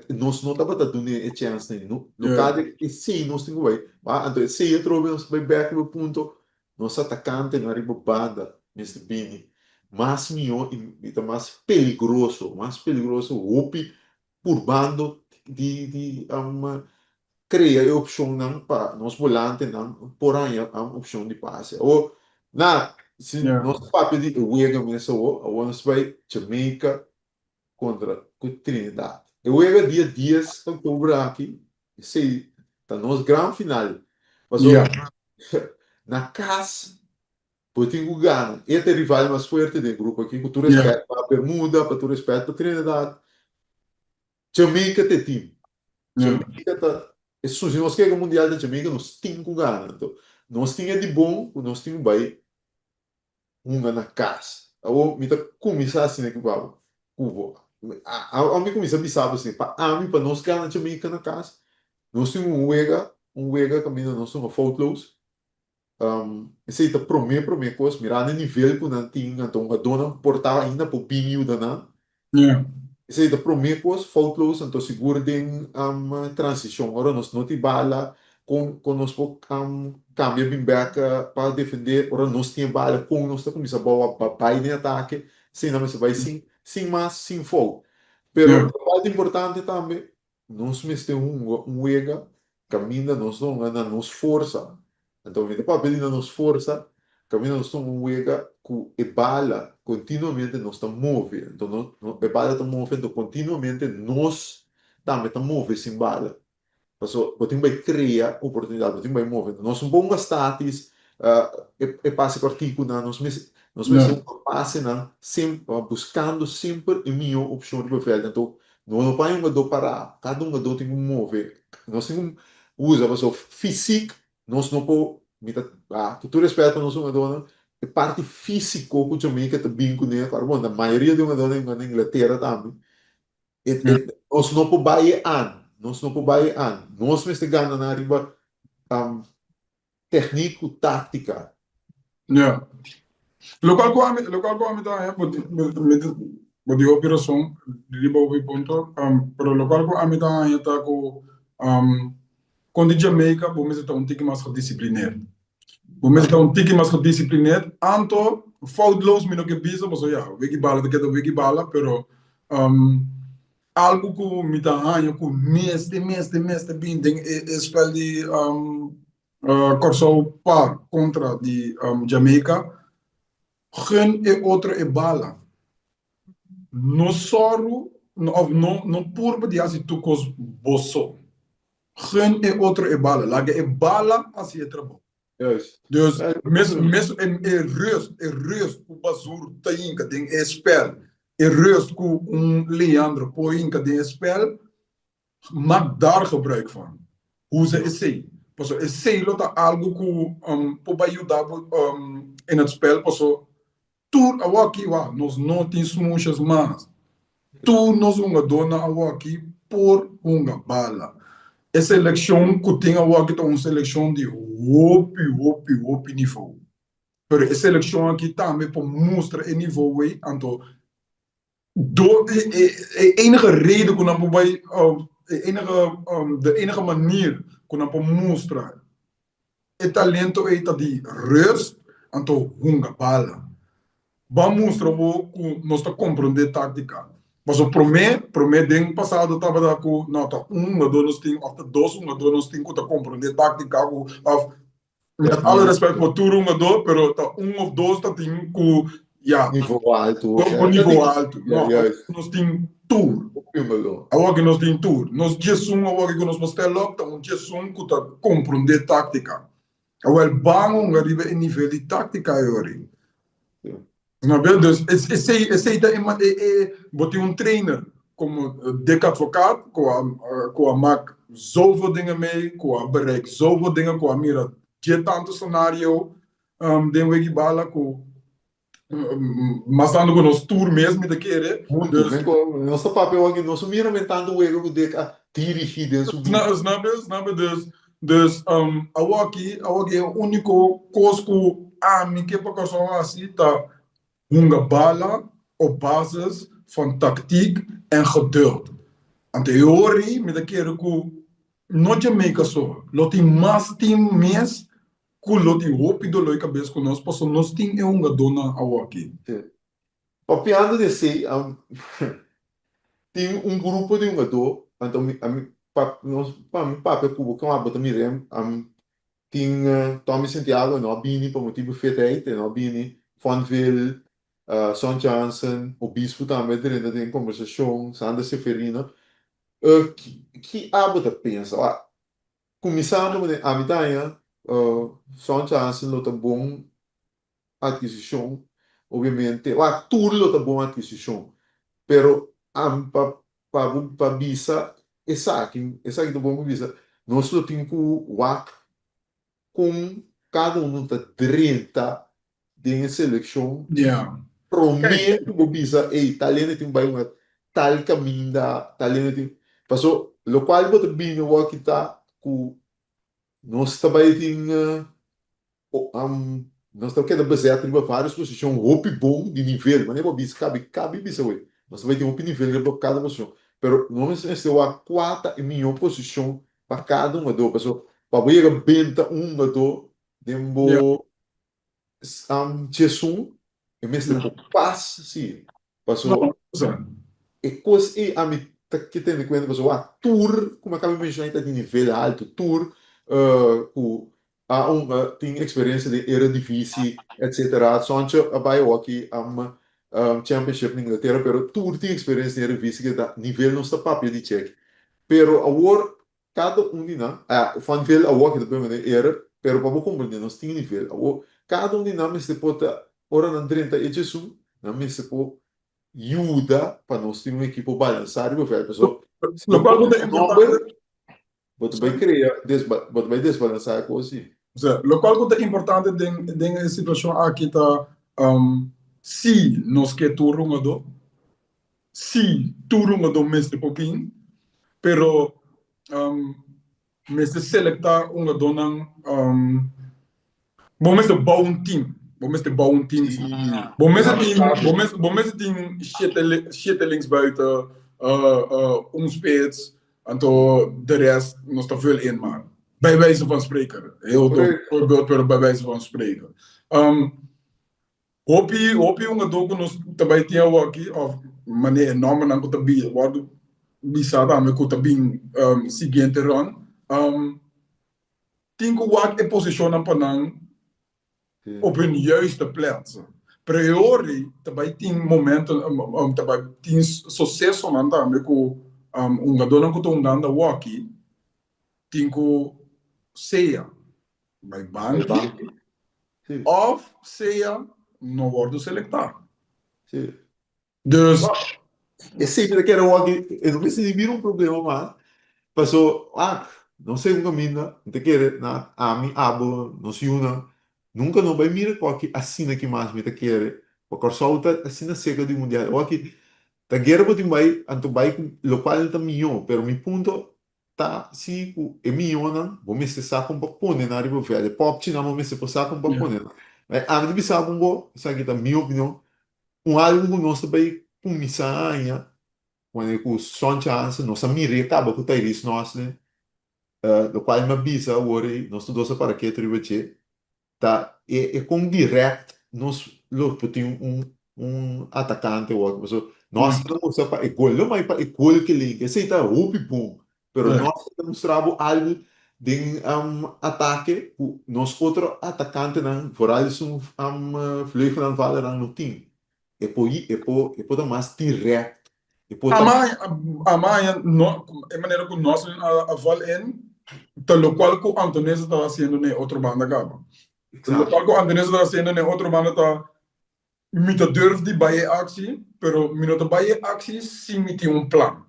Speaker 1: Nos no tabata dun'é e chèns nei. Locadia esei nos tin ku bai. Anto esei atrobe nos ta bai bèk riba e punto, nos atakantenan riba banda mester bini mas mihó i ta mas peligroso, mas peligroso hopi purbando di di krea e opshonnan pa nos bolantenan por haña opshon di pase. Awor, na, si nos ta papia di e wega mes awor, awor nos bai Jamaica kontra ku Trinidad. E wega dia dies oktober aki, esei ta nos gran final. Pasobra na kas Bo tin ku gana. E ta e rival mas fuerte den e grupo aki, ku tur respet pa Bermuda, pa tur respet pa Trinidad. Jamaica ta e team. Jamaica ta esun. Si nos kega mundial den Jamaica, nos tin ku gana. Anto, nos tin e di bon ku nos tin ku bai hunga na kas. Awor, mi ta kuminsá asina aki pa bo, ku bo. Awor mi kuminsá bisa bo asina, pa ami, pa nos gana Jamaica na kas, nos tin un wega, un wega kaminda nos hunga foutloos. Esei ta promé promé kos, mirando e nivel ku nan tin, anto hungadónan ku por ta ainda por bin yuda nan. Esei ta promé kos, foutloos, anto sigur den transishon, ora nos no tin bala, kon kon nos por kambia bin bèk pa defendé, ora nos tin e bala, kon nos ta kuminsá bou a bai den atake, esei nan mester bai sin sin mas, sin fout. Pero lokual ta importante tambe, Nos mester hunga un wega kaminda nos ta hunga na nos forsa. Anto mi ta papia di na nos forsa, kaminda nos ta hunga un wega ku e bala kontinuamente nos ta move. Anto no e bala ta move, anto kontinuamente nos tambe ta move sin bala. Paso bo tin bai krea oportunidat, bo tin bai move. Nos no por hunga statis, e pase kòrtikunan, nos mester nos mester hunga pasenan buskando semper e mihó opshon riba vèlt. Anto No no pa e hungadó pará, kada hungadó tin ku move. Nos tin ku usa pasobra fisiek nos no por, mi ta, ku tur respet pa nos hungadónan, e parti físiko ku Jamaica ta bin kuné, kòrda bon, na mayoria di hungadónan hunga na Inglatera tambe, e e nos no por bai e an, nos no por bai e an. Nos mester gana nan riba Teknik ku táktika.
Speaker 2: Ja. Lokual ku ami, lokual ku ami ta haña, bo mi ta, bo di hopi rason riba hopi punto, pero lokual ku ami ta haña ta ku kon di Jamaica bo mester ta un tiki mas gedisciplineerd. Bo mester ta un tiki mas gedisciplineerd, anto foutloos mi no ke bisa pasobra ya, wiki bala ta keda wiki bala, pero algu ku mi ta haña ku mester, mester, mester bin den e spel di Kòrsou pa kontra di Jamaica, gun e otro e bala. No sòru òf no no purba di hasi tur kos bo so. Gun e otro e bala, laga e bala hasi e trabou. Dus mes mes e rust e rust ku Bazur ta hinka den e spel. E rust ku un Leandro por hinka den e spel, mak daar gebruik van. Usa esei. Pasobra esei lo ta algu ku por bai yuda bo in het spel pasobra tur awor aki wak nos no tin smoesjes mas. Tur nos hungadónan awor aki por hunga bala. E selekshon ku tin awor aki ta un selekshon di hopi hopi hopi nivou. Pero e selekshon aki tambe por mustra e nivou ei, anto do e e e enige reden ku nan por bai e enige de enige manier ku nan por mustra e talento ei ta di rust anto hunga bala. Ban mustra bo ku nos ta komprondé táktika. Pasobra promé promé den pasado tabata ku no ta un hungadó nos tin òf ta dos hungadó nos tin ku ta komprondé táktika ku òf Met alle respect pa tur hungadó, pero ta un of dos ta tin ku ya.
Speaker 1: Nivo altu.
Speaker 2: Ku nivo altu. No, nos tin tur. Awor ku nos tin tur. Nos djesun awor ku nos por stel op ta un djesun ku ta komprondé táktika. Awel ban hunga riba e nivel di táktika e ora ei. Snap je? Dus esei esei ta e e e bo tin un trainer komo Dick Advocaat ku a ku a mak zoveel dingen mee, ku a bereik zoveel dingen, ku a mira dje tantu scenario den Wegi Bala ku mas tantu ku nos tur mes mi ta kere.
Speaker 1: Huntu, men ku nos ta papia awor aki nos a mira men tantu wega ku Dick a dirigi den su
Speaker 2: bida. Snap je? Snap je? Dus Dus awoki, awoki e úniko kos ku ami ke pa Kòrsou hasi ta hunga bala op basis van taktiek en geduld. Anto e ora ei mi ta kere ku no Jamaica so, lo tin mas team mes ku lo tin hopi doló di kabes ku nos pasobra nos tin e hungadónan awoki.
Speaker 1: Papiando di esei, tin un grupo di hungadó, anto mi ami pa nos pa mi papia ku bo kua bo ta mir'é, tin Tommy Santiago e no a bini pa motibu fitheid, e no a bini, Fonville, Son Johnson, Obispo tambe a drenta den kombersashon, Sander Seferino. Ki ki abo ta pensa? Kuminsando manera ami ta haña Son Johnson lo ta bon adquisicion, obviamente, wak tur lo ta bon adquisicion, pero am pa pa bo pa bisa esaki, esaki ta bon pa bisa, nos lo tin ku wak kon kada uno ta drenta den e selekshon
Speaker 2: Ja.
Speaker 1: promé ku bo bisa ey tal hende tin bai hunga tal kaminda, tal hende tin, paso lokual bo ta bini awor kita ku nos ta bai tin Nos ta keda bezet riba varios posishon hopi bon di nivel, manera bo a bisa kabi kabi bisa wei. Nos ta bai tin hopi nivel riba kada posishon, pero nos mester wak kua ta e mihó posishon pa kada hungadó, pasobra pa bo yega benta un hungadó den bo djesun e mester por pas si. Paso e kos ei ami ta ke tene kuenta paso wak tur ku mi a kaba menshoná ei ta di nivel haltu, tur ku a un tin eksperensia den Eredivisie etsetera. Soncho a bai hockey championship na Inglatera pero tur tin eksperensia den Eredivisie ke ta nivel nos ta papia di chek. Pero awor kada un di nan, Van Veel awor ke ta pone den Ere pero pa bo komprende nos tin nivel. Awor kada un di nan mester por ta ora nan drenta e djesun nan mester por yuda pa nos tin un ekipo balansá riba vèlt pasobra si bo
Speaker 2: Lokual ku
Speaker 1: pone
Speaker 2: ta
Speaker 1: un
Speaker 2: importante
Speaker 1: nòmber Bo ta bai krea, bo ta bai desbalansá e kos ei.
Speaker 2: Osea, lokual ku ta importante den den e situashon aki ta si nos ke tur hungadó, si tur hungadó mester por bin, pero mester selektá hungadónan. Bo mester bou un team. Bo mester bou un team.
Speaker 1: Sí.
Speaker 2: Bo mester
Speaker 1: Ja,
Speaker 2: tin,
Speaker 1: sabi.
Speaker 2: bo mester, bo mester tin shete, shete linksbuiten, un spits, anto de rest nos ta vul in man. Bij wijze van spreken. Heel dom
Speaker 1: Correct.
Speaker 2: voorbeeld, pero bij wijze van spreken. Hopi, hopi hungadó ku nos ta bai tin awoki, of manera e nòmbernan ku ta bi, wòrdu bisá tambe ku ta bin siguiente rònt. Tin ku wak e posishonnan pa nan op hun juiste plaatsen. Pero e ora ei ta bai tin momentonan, ta bai tin susesonan tambe ku hungadónan ku ta hungando awoki tin ku sea bai banki òf sea no wòrdu selektá. Dus.
Speaker 1: Esei mi ta kere wak e no mester ni bira un problema mas. Paso, wak, no segun kaminda, mi ta kere na ami, abo, nos yunan, nunka no bai mira ku asina ki mas mi ta kere. Pa Kòrsou ta asina serka di mundial. Awor ki ta guera bo tin bai, anto bai ku lokual ta mihó. Pero mi punto ta si ku e mihónan bo mester sa kon pa pone nan riba vèld. E pòpchinan bo mester por sa kon pa pone nan. Ami ta bisa bo, esaki ta mi opinion, un algu ku nos ta bai kuminsá haña wanneer ku Sontje Hansen nos a mir'é kaba ku Tyrese Noslin, lokual mi a bisa awor ei, nos tur dos a para ketu riba dje, ta e e kon dirèkt nos lo por tin un un atakante awor. Pasobra nos ta mustra pa e gol, no mai pa e gol ke linka, esei ta hopi bon, pero nos ta mustra bo algu den atake ku nos otro atakantenan, vooral esun vleugelanvallernan no tin. E por e por e por ta mas dirèkt. E por ta.
Speaker 2: Ama no, e manera ku nos a val in ta lokual ku Antonese ta hasiendo na e otro banda kaba. Lokual ku Antonese ta hasiendo na e otro banda ta Mi ta durf di bai e aksi, pero mi no ta bai e aksi si mi tin un plan.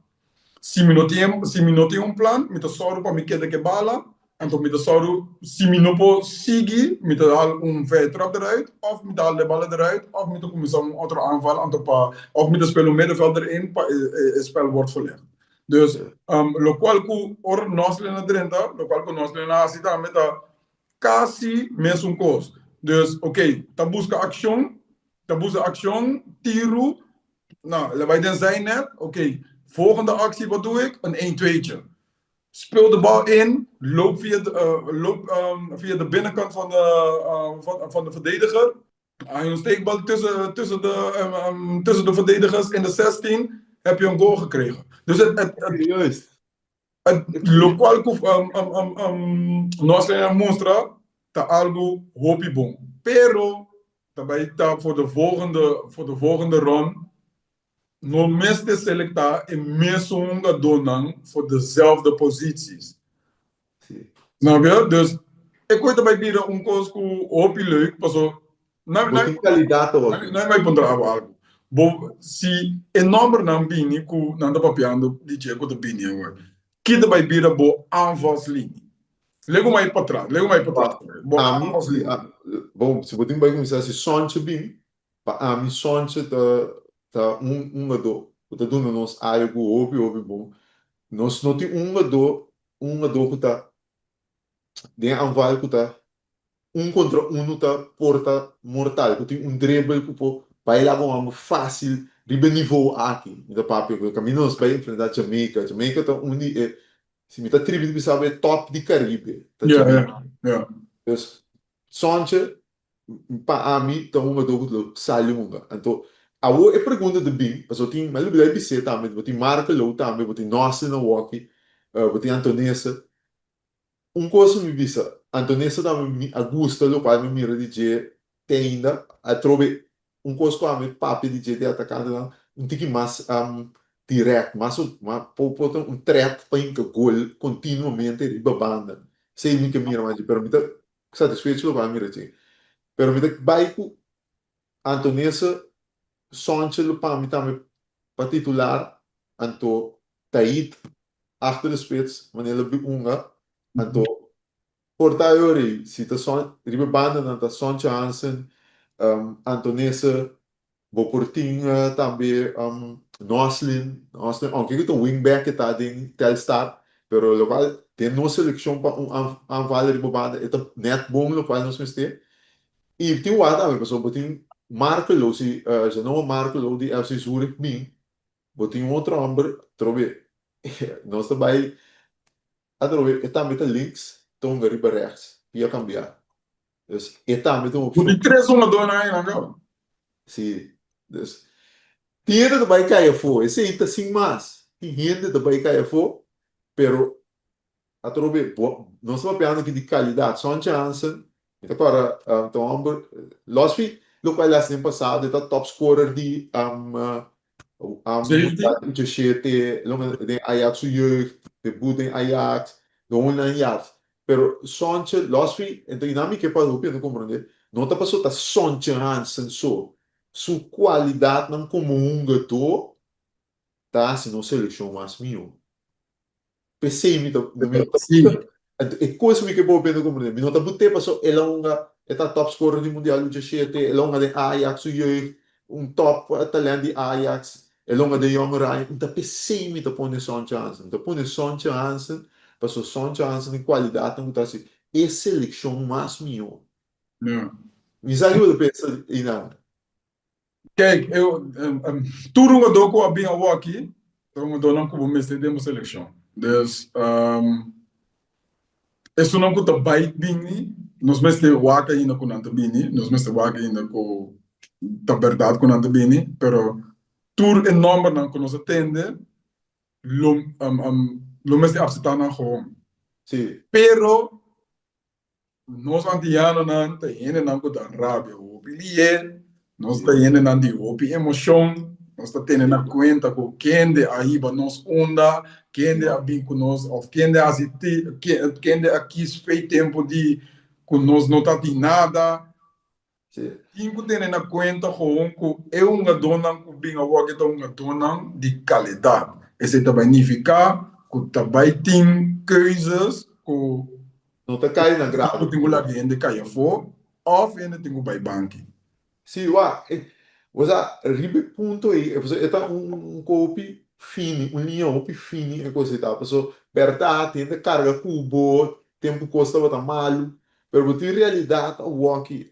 Speaker 2: Si mi no tin, si mi no tin un plan, mi ta sòru pa mi keda ku e bala, anto mi ta sòru, si mi no por sigui, mi ta hal un vrije trap deruit, òf mi ta hal e bala deruit, òf mi ta kuminsá un otro aanval, anto pa, òf mi ta spela un middenvelder in pa e, e spel wòrdt verlegd. Dus, lokual ku ora nos lena drenta, lokual ku nos lena hasi tambe ta Kasi mesun kos. Dus ok, ta buska akshon, ta buska akshon, tiru, nou, el a bai den zijnet, ok, volgende actie, wat doe ik? Een een tweetje. Speel de bal in, loop via de, loop via de binnenkant van de, van, van de verdediger. Hay un steekbal tussen, tussen, de, tussen de verdedigers in de 16, heb je een goal gekregen. Dus het, het, het,
Speaker 1: Juist.
Speaker 2: Lokual ku nos a mustra ta algu hopi bon, pero ta bai ta for de volgende for de volgende rond no mester selektá e mesun hungadónan for dezelfde posities. Snap je? Dus e koi ta bai bira un kos ku hopi leuk paso
Speaker 1: Bo tin kalidat hopi.
Speaker 2: Nan bai puntra abo algu. Bo si e nòmbernan bini ku nan ta papiando di dje ku ta bini awor, ki ta bai bira bo aanvalslinie? Legu mai patras, legu mai patras. Bo
Speaker 1: Ami,
Speaker 2: aanvalslinie.
Speaker 1: bon, si bo tin bai kuminsá si Sontje bin, pa ami Sontje ta ta un hungadó ku ta duna nos algu hopi hopi bon. Nos no tin un hungadó, un hungadó ku ta den aanval ku ta un kontra unu ta por ta mortal, ku tin un dribble ku por bai laga un hòmber fásil riba e nivou aki. Mi ta papia ku e kaminda nos bai enfrentá Jamaica. Jamaica ta un di e, si mi ta tribi di bisa bo, e tòp di Karibe ta Jamaica. Dus Sontje pa ami ta un hungadó ku lo sali hunga. Anto awor e pregunta ta bin, pasobra tin, mi a lubidá di bis'é tambe, bo tin Markelo tambe, bo tin Noslin awoki, bo tin Antonese. Un kos mi bisa, Antonessa tambe mi a gusta lokual mi mira di dje te ainda, atrobe un kos ku ami papia di dje di atakantenan un tiki mas dirèkt, mas por por ta un trèt pa hinka gol kontinuamente riba banda. Esei mi ke mira mas dje, pero mi ta satisfecho lokual mi mira dje. Pero mi ta bai ku Antonessa Sontje lo pa mi tambe pa titular, anto Tait achter de spits, manera lo bi hunga, anto por ta ayori si ta Son, riba bandanan ta Sontje Hansen, Antonesse, bo por tin tambe Noslin, Noslin aunke ku ta un wingback e ta den Telstar, pero lokual den nos selekshon pa un aanvaller riba banda e ta nèt bon lokual nos mester. I tin wak tambe pasobra bo tin Markelo, si Janoa Markelo di FC Zurich bin, bo tin un otro homber atrobe nos ta bai atrobe e tambe ta links ta hunga riba rechts pia kambia. Dus e tambe ta un
Speaker 2: Bo
Speaker 1: opshon.
Speaker 2: tin tres hungadónan einan kaba.
Speaker 1: Si, dus tin hende ta bai kai afó, esei ta sin mas. Tin hende ta bai kai afó, pero Atrobe, bo, nos ta papiando aki di calidad. Sontje Hansen, mi ta kòrda, ta un hòmber, lòs fi lokual el a hasi den pasado, e ta top scorer di
Speaker 2: Safety.
Speaker 1: Mundial di 87, lo den Ajax su jeugd, debut den Ajax, de hol nan yard. Pero Sontje, lòs fi, enton i nan mi ke pa hopi hende komprondé, no ta pasobra ta Sontje Hansen so. su kualidatnan komo hungadó ta hasi nos selekshon mas mihó. P'esei mi ta, mi no ta
Speaker 2: Sí.
Speaker 1: E kos mi ke bo bende komprende, mi no ta but'é paso el a hunga, e ta top scorer di mundial lucha shete, el a hunga den Ajax su jeugd, un top talent di Ajax, el a hunga den Jong Oranje, n ta p'esei mi ta pone Sontje Hansen. Mi ta pone Sontje Hansen paso Sontje Hansen tin kualidatnan ku ta hasi e selekshon mas mihó.
Speaker 2: Ja.
Speaker 1: Mi sa ki bo ta pensa einan.
Speaker 2: Kijk, eu, tur hungadó ku a bin awoki ta hungadónan ku bo mester den bo selekshon. Dus, esunnan ku ta bai bini, nos mester wak ainda ku nan ta bini, nos mester wak ainda ku ta bèrdat ku nan ta bini, pero tur e nòmbernan ku nos a tende lo lo mester apseptá nan gewoon.
Speaker 1: Sí.
Speaker 2: Pero Nos antianonan ta hendenan ku ta rabia hopi lié, nos ta hendenan di hopi emoshon, nos ta tene na kuenta ku kende a hiba nos unda, kende a bin ku nos òf kende a hasi kende a kis fei tempu di ku nos no ta tin nada. Tin ku tene na kuenta gewoon ku e hungadónan ku bin awor ke ta hungadónan di kalidat. Esei ta bai nifiká ku ta bai tin keuzes ku
Speaker 1: No ta kai na grado.
Speaker 2: Ku tin ku laga hende kai afó òf hende tin ku bai banki.
Speaker 1: Sí, wak, e, osea, riba e punto ei, e ta un kopi fini, un liña hopi fini e kos ei ta. Pasobra bèrdat hende karga ku bo tempu kos tabata malu, Pero bo tin realidat awoki,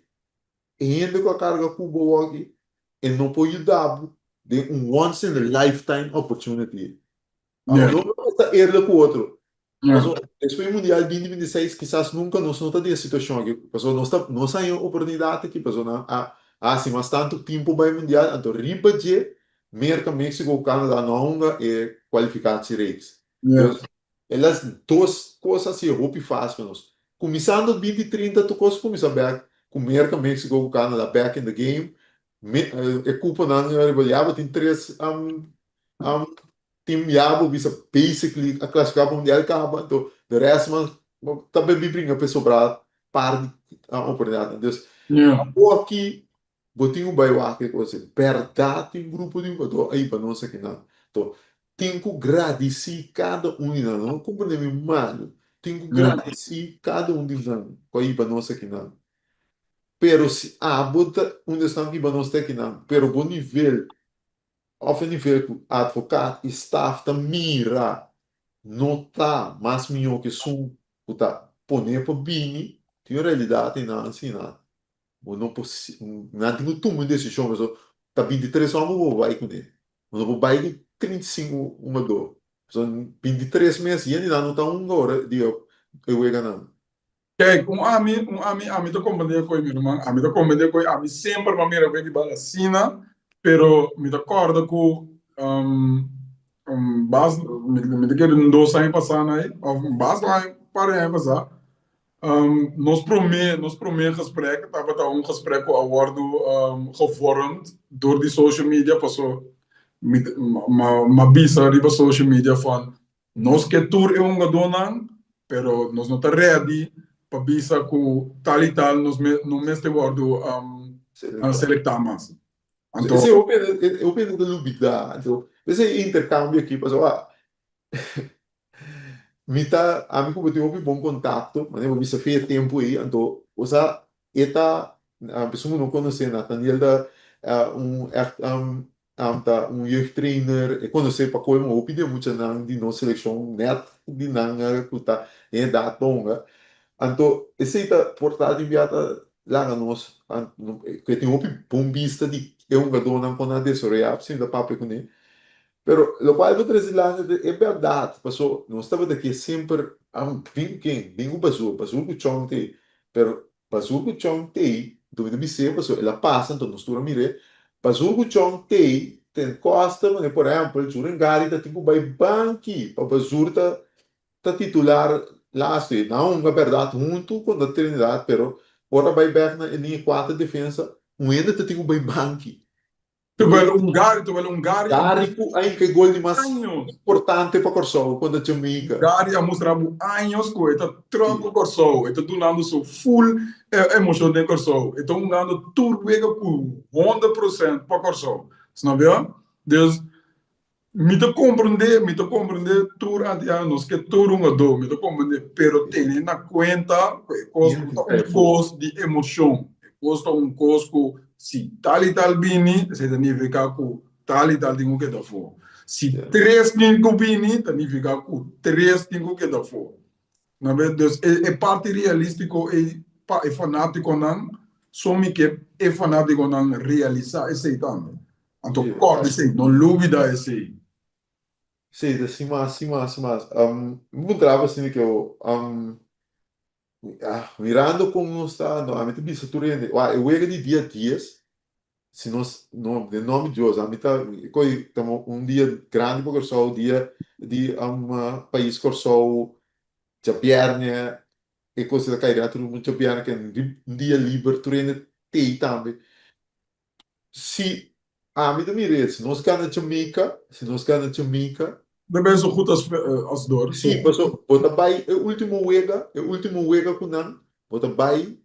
Speaker 1: e hende ku a karga ku bo awoki, e no por yuda bo den un once in a lifetime opportunity.
Speaker 2: Yeah.
Speaker 1: No nos ta eerlijk ku otro.
Speaker 2: Yeah.
Speaker 1: Pasobra despues di Mundial 2026 kisas nunka nos no ta den e situashon aki. Pasobra nos ta nos haña e oportunidat aki pasobra nan a hasi mas tantu tempu bai Mundial, anto riba dje Merka, Mexico ku Canada no a hunga e kwalifikatiereeks.
Speaker 2: Yeah.
Speaker 1: Dus E las dos kos a sier hopi fásil pa nos. Kuminsando binti trinta tur kos kuminsá bèk ku Merka, Mexico ku Canada back in the game. E kuponan riba ya bo tin tres team ya bo bisa basically a klasifiká pa mundial kaba anto de rest man ta bebí bringa pa e sobrá par di oportunidatnan. Dus awor aki Bo tin ku bai wak e kos ei. Bèrdat tin grupo di hugadó ei pa nos akinan. To tin ku gradisí kada un di nan. No komprendé mi malu. Tin ku gradisí kada un di nan ku a hiba nos akinan. Pero si abo ta un di esnan ku hiba nos te akinan, pero bo nivel òf e nivel ku advokat i staf ta mira no ta mas mihó ku esun ku ta poné pa bini, tin un realidat einan asina. Bo no por nan tin ku tuma un desishon pasobra ta 23 hòmber bo bai kuné. Bo no por bai ku 35 hungadó. Pasobra 23 mes yen di nan no ta hunga ora di e weganan.
Speaker 2: Kijk, un ami, un ami, ami ta komprendé koe mi ruman, ami ta komprendé koe ami semper m'a mira wega di bal asina, pero mi ta kòrda ku bas, mi ta kere un dos aña pasá na ei, òf bas un aña, par di aña pasá, Nos promé, nos promé gesprek tabata un gesprek ku a wòrdu gevormd dor di social media paso mi m'a bisa riba social media van nos ke tur e hungadónan pero nos no ta ready pa bisa ku tal i tal nos no mester wòrdu selektá mas. Anto.
Speaker 1: Esei hopi hende, hopi hende ta lubidá. Anto, esei interkambio aki pasobra Mi ta, ami ku bo tin hopi bon kontakto, manera bo bisa fe e tempu ei, anto bo sa e ta, esun ku no konosé Nathaniel ta un ègt ta un jeugdtrainer, e konosé pa kolmo hopi di e muchanan di nos selekshon nèt di nan ku ta den edat pa hunga, anto esei ta por ta di bia ta laga nos ku e tin hopi bon bista di e hungadónan kon nan a desaroyá, pasobra mi ta papia kuné. Pero locual bo trece dilanti ta e berdad, paso nos tabata ke semper a bin ken, bin cu Bazur, Bazur cu Chong t'ey, pero Bazur cu Chong t'ey, anto mi ta bis'é paso el a pasa anto nos tur a mir'é, Bazur cu Chong t'ey ten costa manera por ehempel Jurengari ta tin cu bay banki pa Bazur ta ta titular laatste, nan a hunga berdad hunto contra Trinidad pero ora bay bek na e liña cuater defensa un hende ta tin cu bay banki.
Speaker 2: Terwijl Hungaria, terwijl Hungaria a
Speaker 1: Dari ku a hinka e gol di mas
Speaker 2: años.
Speaker 1: importante pa Kòrsou kontra Jamaica.
Speaker 2: Hungaria a mustra bo años ku e ta tròk ku Kòrsou, e ta dunando su full emoshon den Kòrsou, e ta hungando tur wega ku 100% pa Kòrsou. Snapia? Dus mi ta komprendé, mi ta komprendé tur antiano, nos ke tur hungadó, mi ta komprendé, pero tene na kuenta ku e kos no ta un kos di emoshon, e kos ta un kos ku si tal i tal bini, esei ta nifiká ku tal i tal tin ku keda afó. Si tres tin ku bini, ta nifiká ku tres tin ku keda afó. Na be, dus e parti realístiko ei pa e fanátikonan, so mi ke e fanátikonan realisá esei tambe. Anto kòrda esei, no lubida esei.
Speaker 1: Sí, ta sin mas, sin mas, sin mas. Mi puntra bo asina ke mirando kon nos ta, no, ami ta bisa tur hende, wak, e wega di dia dies, si nos, no, den nòmber di Dios, ami ta, koe ta un dia grandi pa Kòrsou, dia di pais Kòrsou, djabièrnè, e kos ta kai dentro di djabièrnè, ke un dia liber, tur hende t'ei tambe. Si ami ta mira e, si nos gana Jamaica, si nos gana Jamaica.
Speaker 2: Dan ben zo goed als, als door.
Speaker 1: Si, paso bo ta bai e ultimo wega, e ultimo wega ku nan, bo ta bai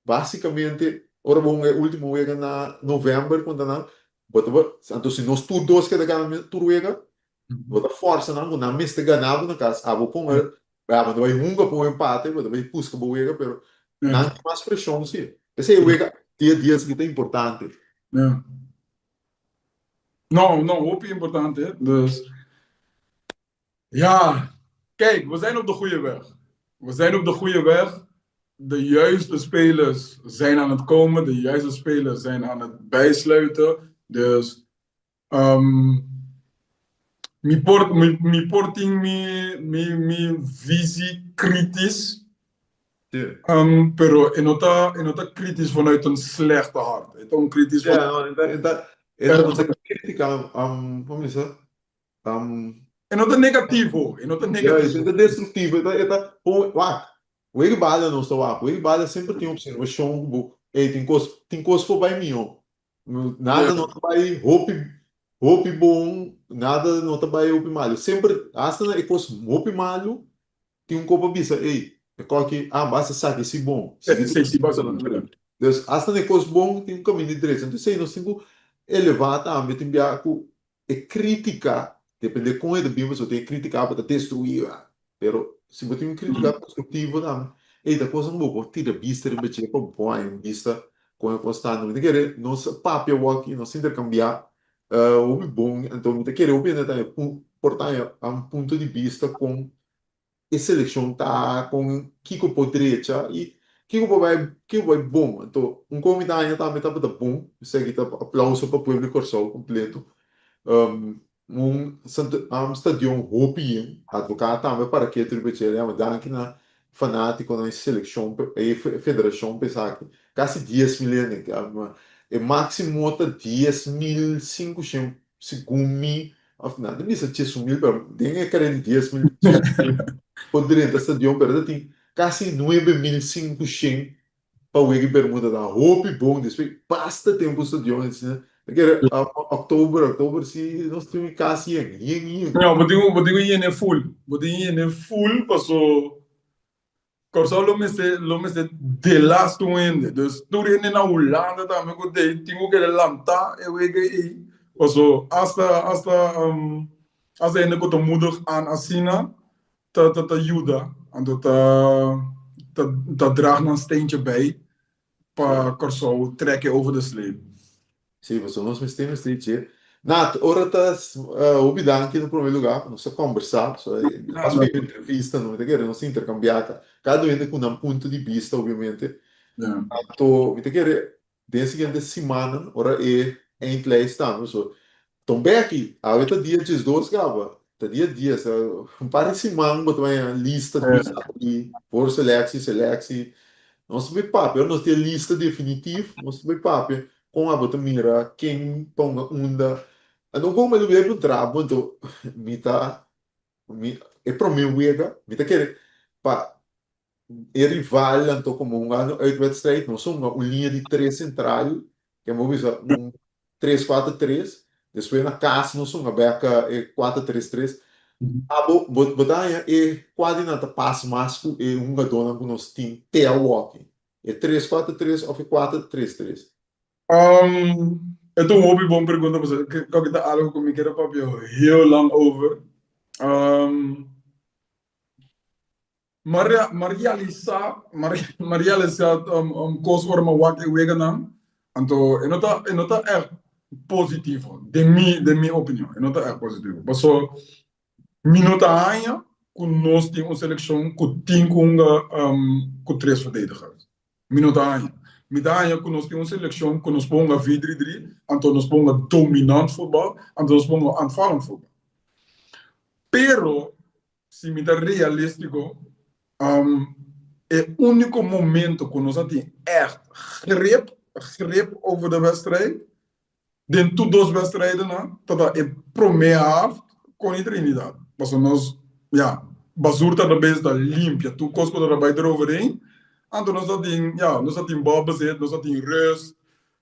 Speaker 1: basicamente ora bo hunga e ultimo wega na november kontra nan, bo ta anto si nos tur dos keda gana tur wega, Bo ta forsa nan ku nan mester gana bo na kas. Abo pon e, bo ta bai hunga pon empate, bo ta bai buska bo wega, pero nan tin mas preshon si. P'esei e wega dia dia esaki ta importante.
Speaker 2: Ja. No, no, hopi importante. Dus, ja, kijk, we zijn op de goede weg. We zijn op de goede weg. De juiste spelers zijn aan het komen, de juiste spelers zijn aan het bijsluiten. Dus Mi por mi por tin mi mi mi visie kritisch, pero e no ta e no ta kritisch vanuit een slechte hart. E ta un kritisch
Speaker 1: van. Ja, no, e ta e ta e no ta kritika, como bisa?
Speaker 2: E no ta negativo, e no ta negativo.
Speaker 1: Ja, e ta destruktivo, e ta e ta wak, wega bala nos ta wak, wega bala semper tin observashon ku bo, ey tin kos tin kos por bai mihó. Nada no ta bai hopi hopi bon, nada no ta bai hopi malu. Semper, hasta na e kos hopi malu, tin un kos pa bisa, ey, e koki, ah, basta esaki si bon. Sigui
Speaker 2: Sí, sí, basta bon.
Speaker 1: Dus, hasta na e kos bon, tin un kaminda di drecha. Entonces, nos tin ku elevá tambe, tin bia ku e kritika, depende kon e ta bin, pasobra tin e kritika bo ta destruí, pero si bo tin un kritika konstruktivo tambe, ey ta kosnan ku bo por tira bista riba dje pa bo por haña un bista kon e kos ta. Mi ta kere nos a papia awor aki, nos a interkambiá hopi bon, anto mi ta kere hopi hende ta por ta haña un punto di bista kon e selekshon ta kon kiko por drecha i kiko por bai kiko por bai bon. Anto un kon mi ta haña tambe tabata bon, esaki ta aplauso pa pueblo di Kòrsou kompleto. Un stadion hopi yen, advokaat tambe a para ketu riba dje, yama danki na fanatikonan e selekshon e federashon pa esaki, kasi 10,000 hende, e máksimo ta 10,500 Segun mi, of nan ta bisa 10,000, pero den e kare di 10,000, 10,000 por drenta stadion, pero ta tin kasi 9500 pa wega i Bermuda. Ta hopi bon despues basta tempu stadion asina. Ta kere oktober, oktober si nos tin kasi yen, yen, yen.
Speaker 2: No, bo tin bo tin ku yene full. Bo tin yene full paso Kòrsou lo mester lo mester delastu un hende. Dus tur hende na Hulanda tambe ku t'ei tin ku kere lantá e wega ei. Paso asta asta asta hende ku ta moedig aan asina ta ta ta yuda. Anto ta ta ta draag nan steentje bij pa Kòrsou trek e over de sleep.
Speaker 1: Sí, pasobra nos mester mester dje. Nat, ora ta hopi danki na prome lugá pa nos a kòmbersá. So, pas ku entrevista, no? Mi ta kere nos interkambiá kada hende ku nan punto di bista, obviamente. Anto, mi ta kere den e siguiente simannan, ora e eindlijst ta, so, Ton Becky, awe ta dia 12 kaba. Ta dia 10. Un par di siman bo ta bai haña lista di di voorselectie, selectie. Nos ta bai papia, ora nos tin e lista definitif, nos ta bai papia kon abo ta mira ken pa hunga unda. Anto kon mi lo bira puntra bo, anto mi ta mi e prome wega mi ta kere pa e rival anto komo hungando uitwedstrijd nos a hunga un liña di tres sentral, ke bo bisa un. Tres kuater tres, despues na kas nos hunga bek e kuater tres tres. Abo bo bo ta haña e kua di nan ta pas mas ku e hungadónan ku nos tin te awoki? E tres kuater tres òf e kuater tres tres?
Speaker 2: E ta un hopi bon pregunta pasobra kòke ta algu ku mi kere papia heel lang over. M'a realisá, m'a realisá un kos ora m'a wak e weganan, anto e no ta, e no ta ègt positivo, den mi, den mi opinion, e no ta ègt positivo. Paso mi no ta haña ku nos tin un selekshon ku tin ku hunga ku tres verdedigers. Mi no ta haña. Mi ta haña ku nos tin un selekshon ku nos por hunga vier-drie-drie, anto nos por hunga dominant futbal, anto nos por hunga aanvallend futbal. Pero Si mi ta realístiko, e úniko momento ku nos a tin ègt grip, grip over de wedstrijd, den tur dos wedstrijdennan, tabata e promé half kon Trinidad. Pasobra nos, ya, basur tabata bezig ta limpia tur kos ku tabata bai eroverheen, anto nos a tin, ya, nos a tin balbezit, nos a tin rust,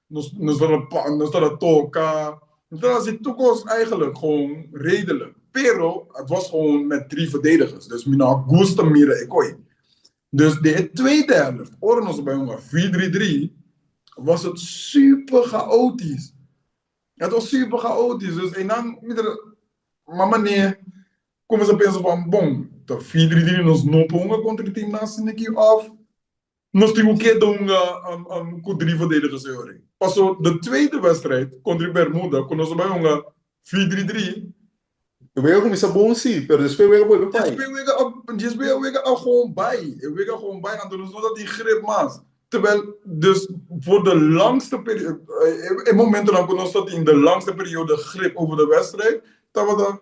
Speaker 2: Nos nos tabata nos tabata toca, nos tabata haci tur cos eigenlijk gewoon redelijk, pero het was gewoon met drie verdedigers, dus mi no a gusta mira e koe. Dus den e tweede helft, ora nos a bai hunga vier-drie-drie, was het super chaotisch. Het was super chaotisch, dus einan mi ta ma mane cuminsa pensa van, bon, ta vier-drie-drie nos no por hunga contra e team nan asina aki of Nos tin ku keda hunga ku drie verdedigers e ora ei. Paso de tweede wedstrijd kontra Bermuda ku nos a bai hunga vier-drie-drie.
Speaker 1: E wega kuminsá bon si, pero despues e wega bolbe bai.
Speaker 2: Despues e wega a despues e wega a gewoon bai. E wega a gewoon bai anto nos no ta tin grip mas. Terwijl dus voor de langste periode e momentonan ku nos ta tin de langste periode grip over de wedstrijd tabata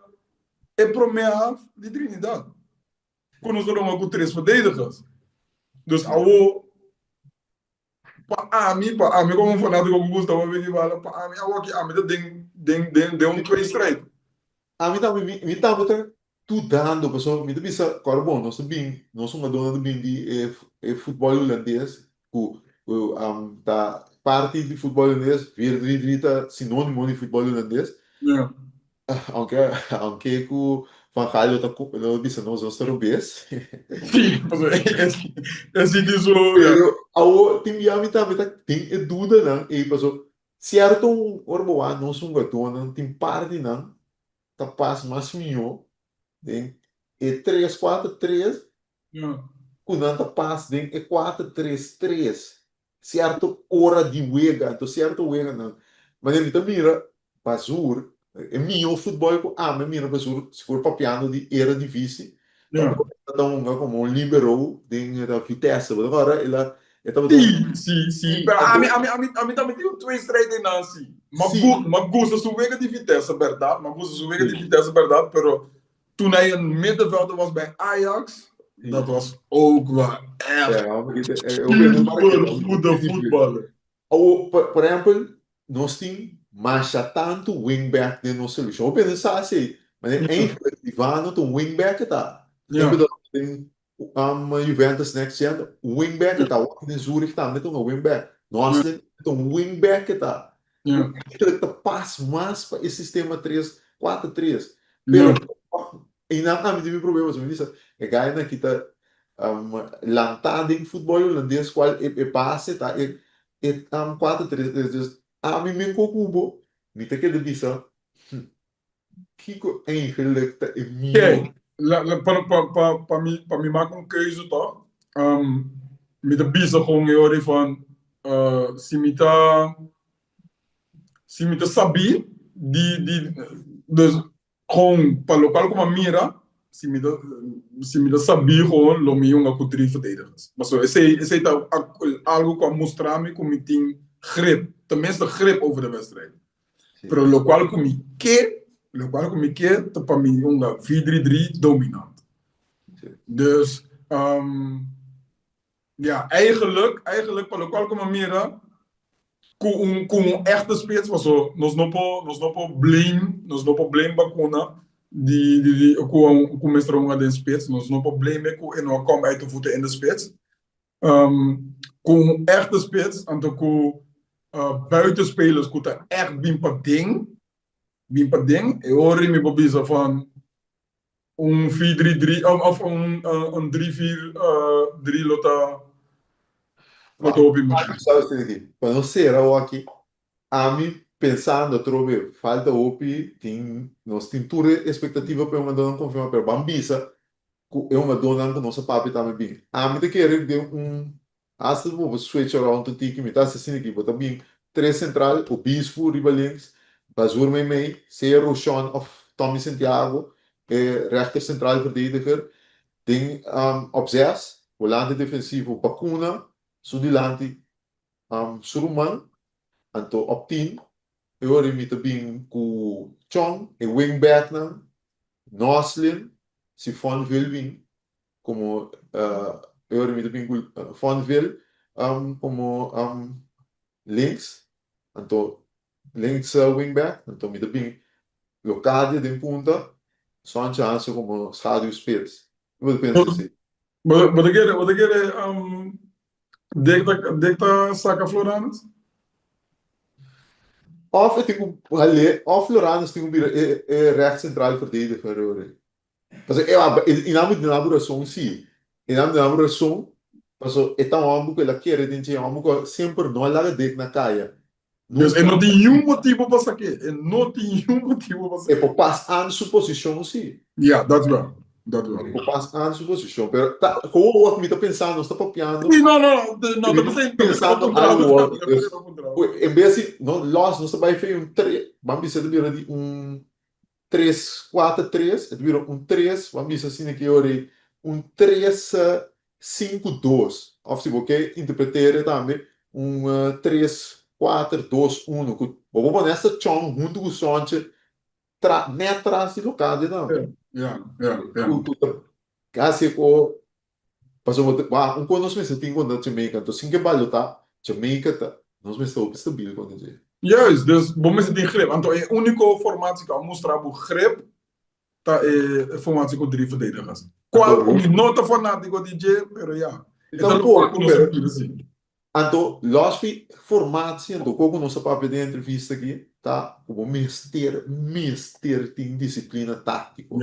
Speaker 2: e prome half di Trinidad. Ku nos ta doma ku tres verdedigers. Dus awo pa ami, pa ami komo fanátiko ku gusta pa bini bala, pa ami awo aki ami ta den den den den un tweestrijd.
Speaker 1: Ami tambe mi mi tambe ta dudando pasobra mi ta bisa kòrda bon nos ta bin nos hungadónan ta bin di e e futbòl hulandes ku ku ta parti di futbòl hulandes vier drie drie ta sinónimo di futbòl hulandes. Aunke, aunke ku Van Gaal lo ta lo bisa nos nos ta robes.
Speaker 2: Sí, pasobra e si tin su, ya.
Speaker 1: Pero awo tin bia mi tambe ta tin e dudanan ei paso sierto un ora bo wak nos hungadónan tin partinan ta pas mas mihó den e tres kuater tres ku nan ta pas den e kuater tres tres. Sierto ora di wega, anto sierto weganan, manera mi ta mira Bazoer, e mihó futbòl ku ami a mira Bazoer, sigur papiando di Eredivisie, ta ora el a ta hunga komo un libero den Vitesse, bo ta kòrda? El a, e tabata
Speaker 2: Sí, sí, sí, pero ami, ami, ami, ami tambe tin un tweestrijd einan sí. M'a gu, m'a gusta su wega di Vitesse bèrdat, m'a gusta su wega di Vitesse bèrdat, pero Toen hij een middenvelder was bij Ajax, dat was ook wel echt super goede voetballer.
Speaker 1: Awo, por ehempel, nos tin masha tantu wingback den nos seleccion. Hopi hende sa esei, ma eigenlijk Ivano ta un wingback e ta. Tempo ta den Juventus Next Gen, wingback e ta. Awor den Zurich tambe ta un wingback. Noslin ta un wingback e ta. Ku eigenlijk ta pas mas pa e sistema tres, kuater tres. Pero einan ami tin mi problema, mi bisa e gainan aki ta lantá den futbòl hulandes kual e base ta e kuater tres tres. Dus ami men ku bo mi ta keda bisa kiko eigenlijk ta e mihó.
Speaker 2: Pa mi pa mi mak un keuze tòg mi ta bisa kon e ora van si mi ta si mi ta sabí di di dus gewoon pa lokual ku mi a mira si mi ta si mi ta sabí gewoon lo mi yunga ku drie verdedigers pasobra esei esei ta algu ku a mustra mi ku mi tin grip tenminste grip over de wedstrijd pero lokual ku mi ke lokual ku mi ke ta pa mi yunga vier drie drie dominant dus Ja, eigenlijk, eigenlijk pa locual cu mi a mira cu un cu un echte spits paso nos no por nos no por blame nos no por blame Bacuna di di di cu cu mester hunga den spits nos no por blame e cu e no a come uit de voeten in de spits. Cu un echte spits anto cu. Buitenspelers ku ta ègt bin paden, bin paden, e ora mi por bisa van un vier drie drie òf un drie vier drie lo ta lo ta hopi mihó.
Speaker 1: Sabes ki pa nos sera awor aki, ami pensando atrobe falta hopi, tin nos tin tur e expectativa pa e hungadónan konfirmá, pero ban bisa ku e hungadónan ku nos a papia tambe bin. Ami ta kere den un Hasta bo por switch around un tiki, mi ta hasi asina aki, bo ta bin tres central, Obispo riba links, Bazoer meimei, sea Roshon of Tommy Santiago, e rechter central verdediger, den op zes, volante defensivo Bacuna, su dilanti su ruman, anto op tien, e ora mi ta bin ku Chong, e wingbacknan, Noslin, si Fonville bin, komo e ora mi ta bin ku Fonville komo links, anto links wingback, anto mi ta bin Locadia den punta, Sontje Hansen komo schaduwspits. Bo ta pensa si?
Speaker 2: Bo ta kere, bo ta kere Dick ta Dick ta saka Floranus?
Speaker 1: Of e tin ku hal'é, of Floranus tin ku bira e e rechts centraal verdediger ora. Pasobra e e nan duna bo rason si. E nan duna bo rason pasobra e ta un hòmber ku el a kere den dje, un hòmber ku semper no a laga dek na kaya.
Speaker 2: Dus e no tin niun motibu pa sak'é. E no tin niun motibu pa
Speaker 1: sak'é. E por pas aan su posishon si.
Speaker 2: Ya, dat wel. Dat wel.
Speaker 1: E por pas aan su posishon. Pero ta komo wak mi ta pensando, nos ta papiando.
Speaker 2: Si, no, no, no ta pensando.
Speaker 1: Pensando algu wak. En bes di no lòs nos ta bai fe un tre, ban bisa ta bira di un tres kuater tres, e ta bira un tres, bo a bisa asina ki ora ei, un tres sinku dos, òf si bo ke interpretere tambe un tres kuater dos uno, ku bo por pone esta chòn huntu ku Sontje tra nèt tras di Locadia tambe.
Speaker 2: Ja, ja, ja.
Speaker 1: Ku ta hasi ku Pasobra bo ta wak un kon nos mester tin kontra Jamaica, anto sin ke balotá Jamaica ta nos mester hopi stabil kontra dje.
Speaker 2: Juist, dus bo mester tin grip. Anto e úniko formatie ku a mustra bo grip ta e formatie ku drie verdedigers. Kual ku mi no ta fanátiko di dje, pero ya. E ta lokual ku nos a pidi si.
Speaker 1: Anto los fi formatie, anto koko nos a papia den entrevista aki ta ku bo mester mester tin disiplina táktiko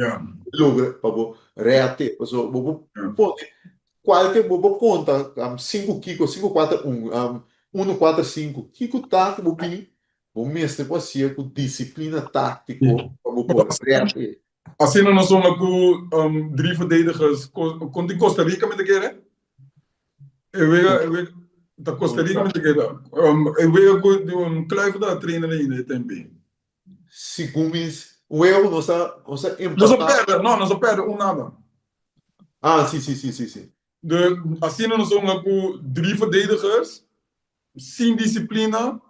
Speaker 1: logra pa bo rète pasobra bo por pone kualke bo por konta sinku kiko sinku kuater un unu kuater sinku kiko ta ku bo bin bo mester por hasié ku disiplina táktiko pa bo por rète.
Speaker 2: Asina nos hunga ku drie verdedigers kontra Costa Rica mi ta kere. E wega, e wega, ta Costa Rica mi ta keda. E wega ku Kluivert ta trainer ainda e tempo ei.
Speaker 1: Segun mi, un wega ku nos a, nos a
Speaker 2: empatá. Nos a pèrdè, no, nos a pèrdè un nada.
Speaker 1: Ah, si, si, si, si, si.
Speaker 2: De, asina nos a hunga ku drie verdedigers, sin disiplina,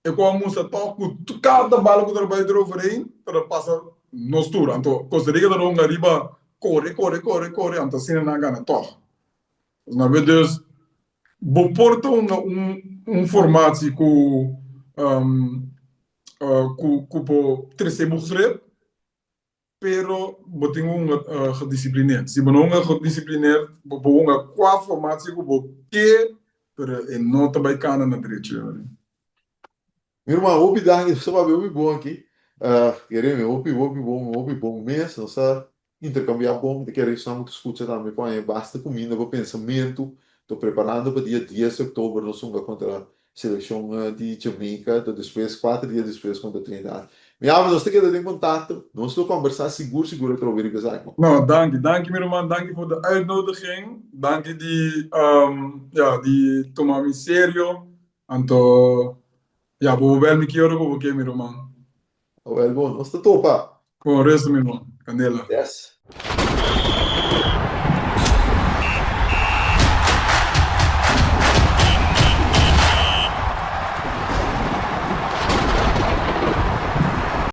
Speaker 2: e ku a mustra tòg ku kada bala ku ta bai eroverheen, ta pasa nos tur. Anto Costa Rica ta hunga riba kore, kore, kore, kore, anto asina nan a gana tòg. Snap je? Dus bo por ta hunga un un formatie ku ku ku por trese bo grip, pero bo tin ku hunga gedisciplineerd. Si bo no hunga gedisciplineerd, bo por hunga kua formatie ku bo ke, pero e no ta bai kana na drechi.
Speaker 1: Mi ruman, hopi danki, nos a papia hopi bon aki. Kere mi hopi hopi bon, hopi bon mes. Nos a intercambia bon. Mi ta kere esnan ku ta skucha tambe ku haña basta kuminda pa pensamentu. Ta preparando pa dia dies di oktober nos hunga kontra selekshon di Jamaica, ta despues kuater dia despues kontra Trinidad. Mi amo, nos ta keda den kontakto. Nos lo kombersá sigur sigur atrobe riba esaki.
Speaker 2: No, danki, danki mi ruman, danki for de uitnodiging, danki di ja di tuma mi serio. Anto, ya, bo por bel mi ki ora ku bo ke, mi ruman.
Speaker 1: Awel bon, nos ta topa.
Speaker 2: Bon resto, mi ruman. Kandela.
Speaker 1: Yes.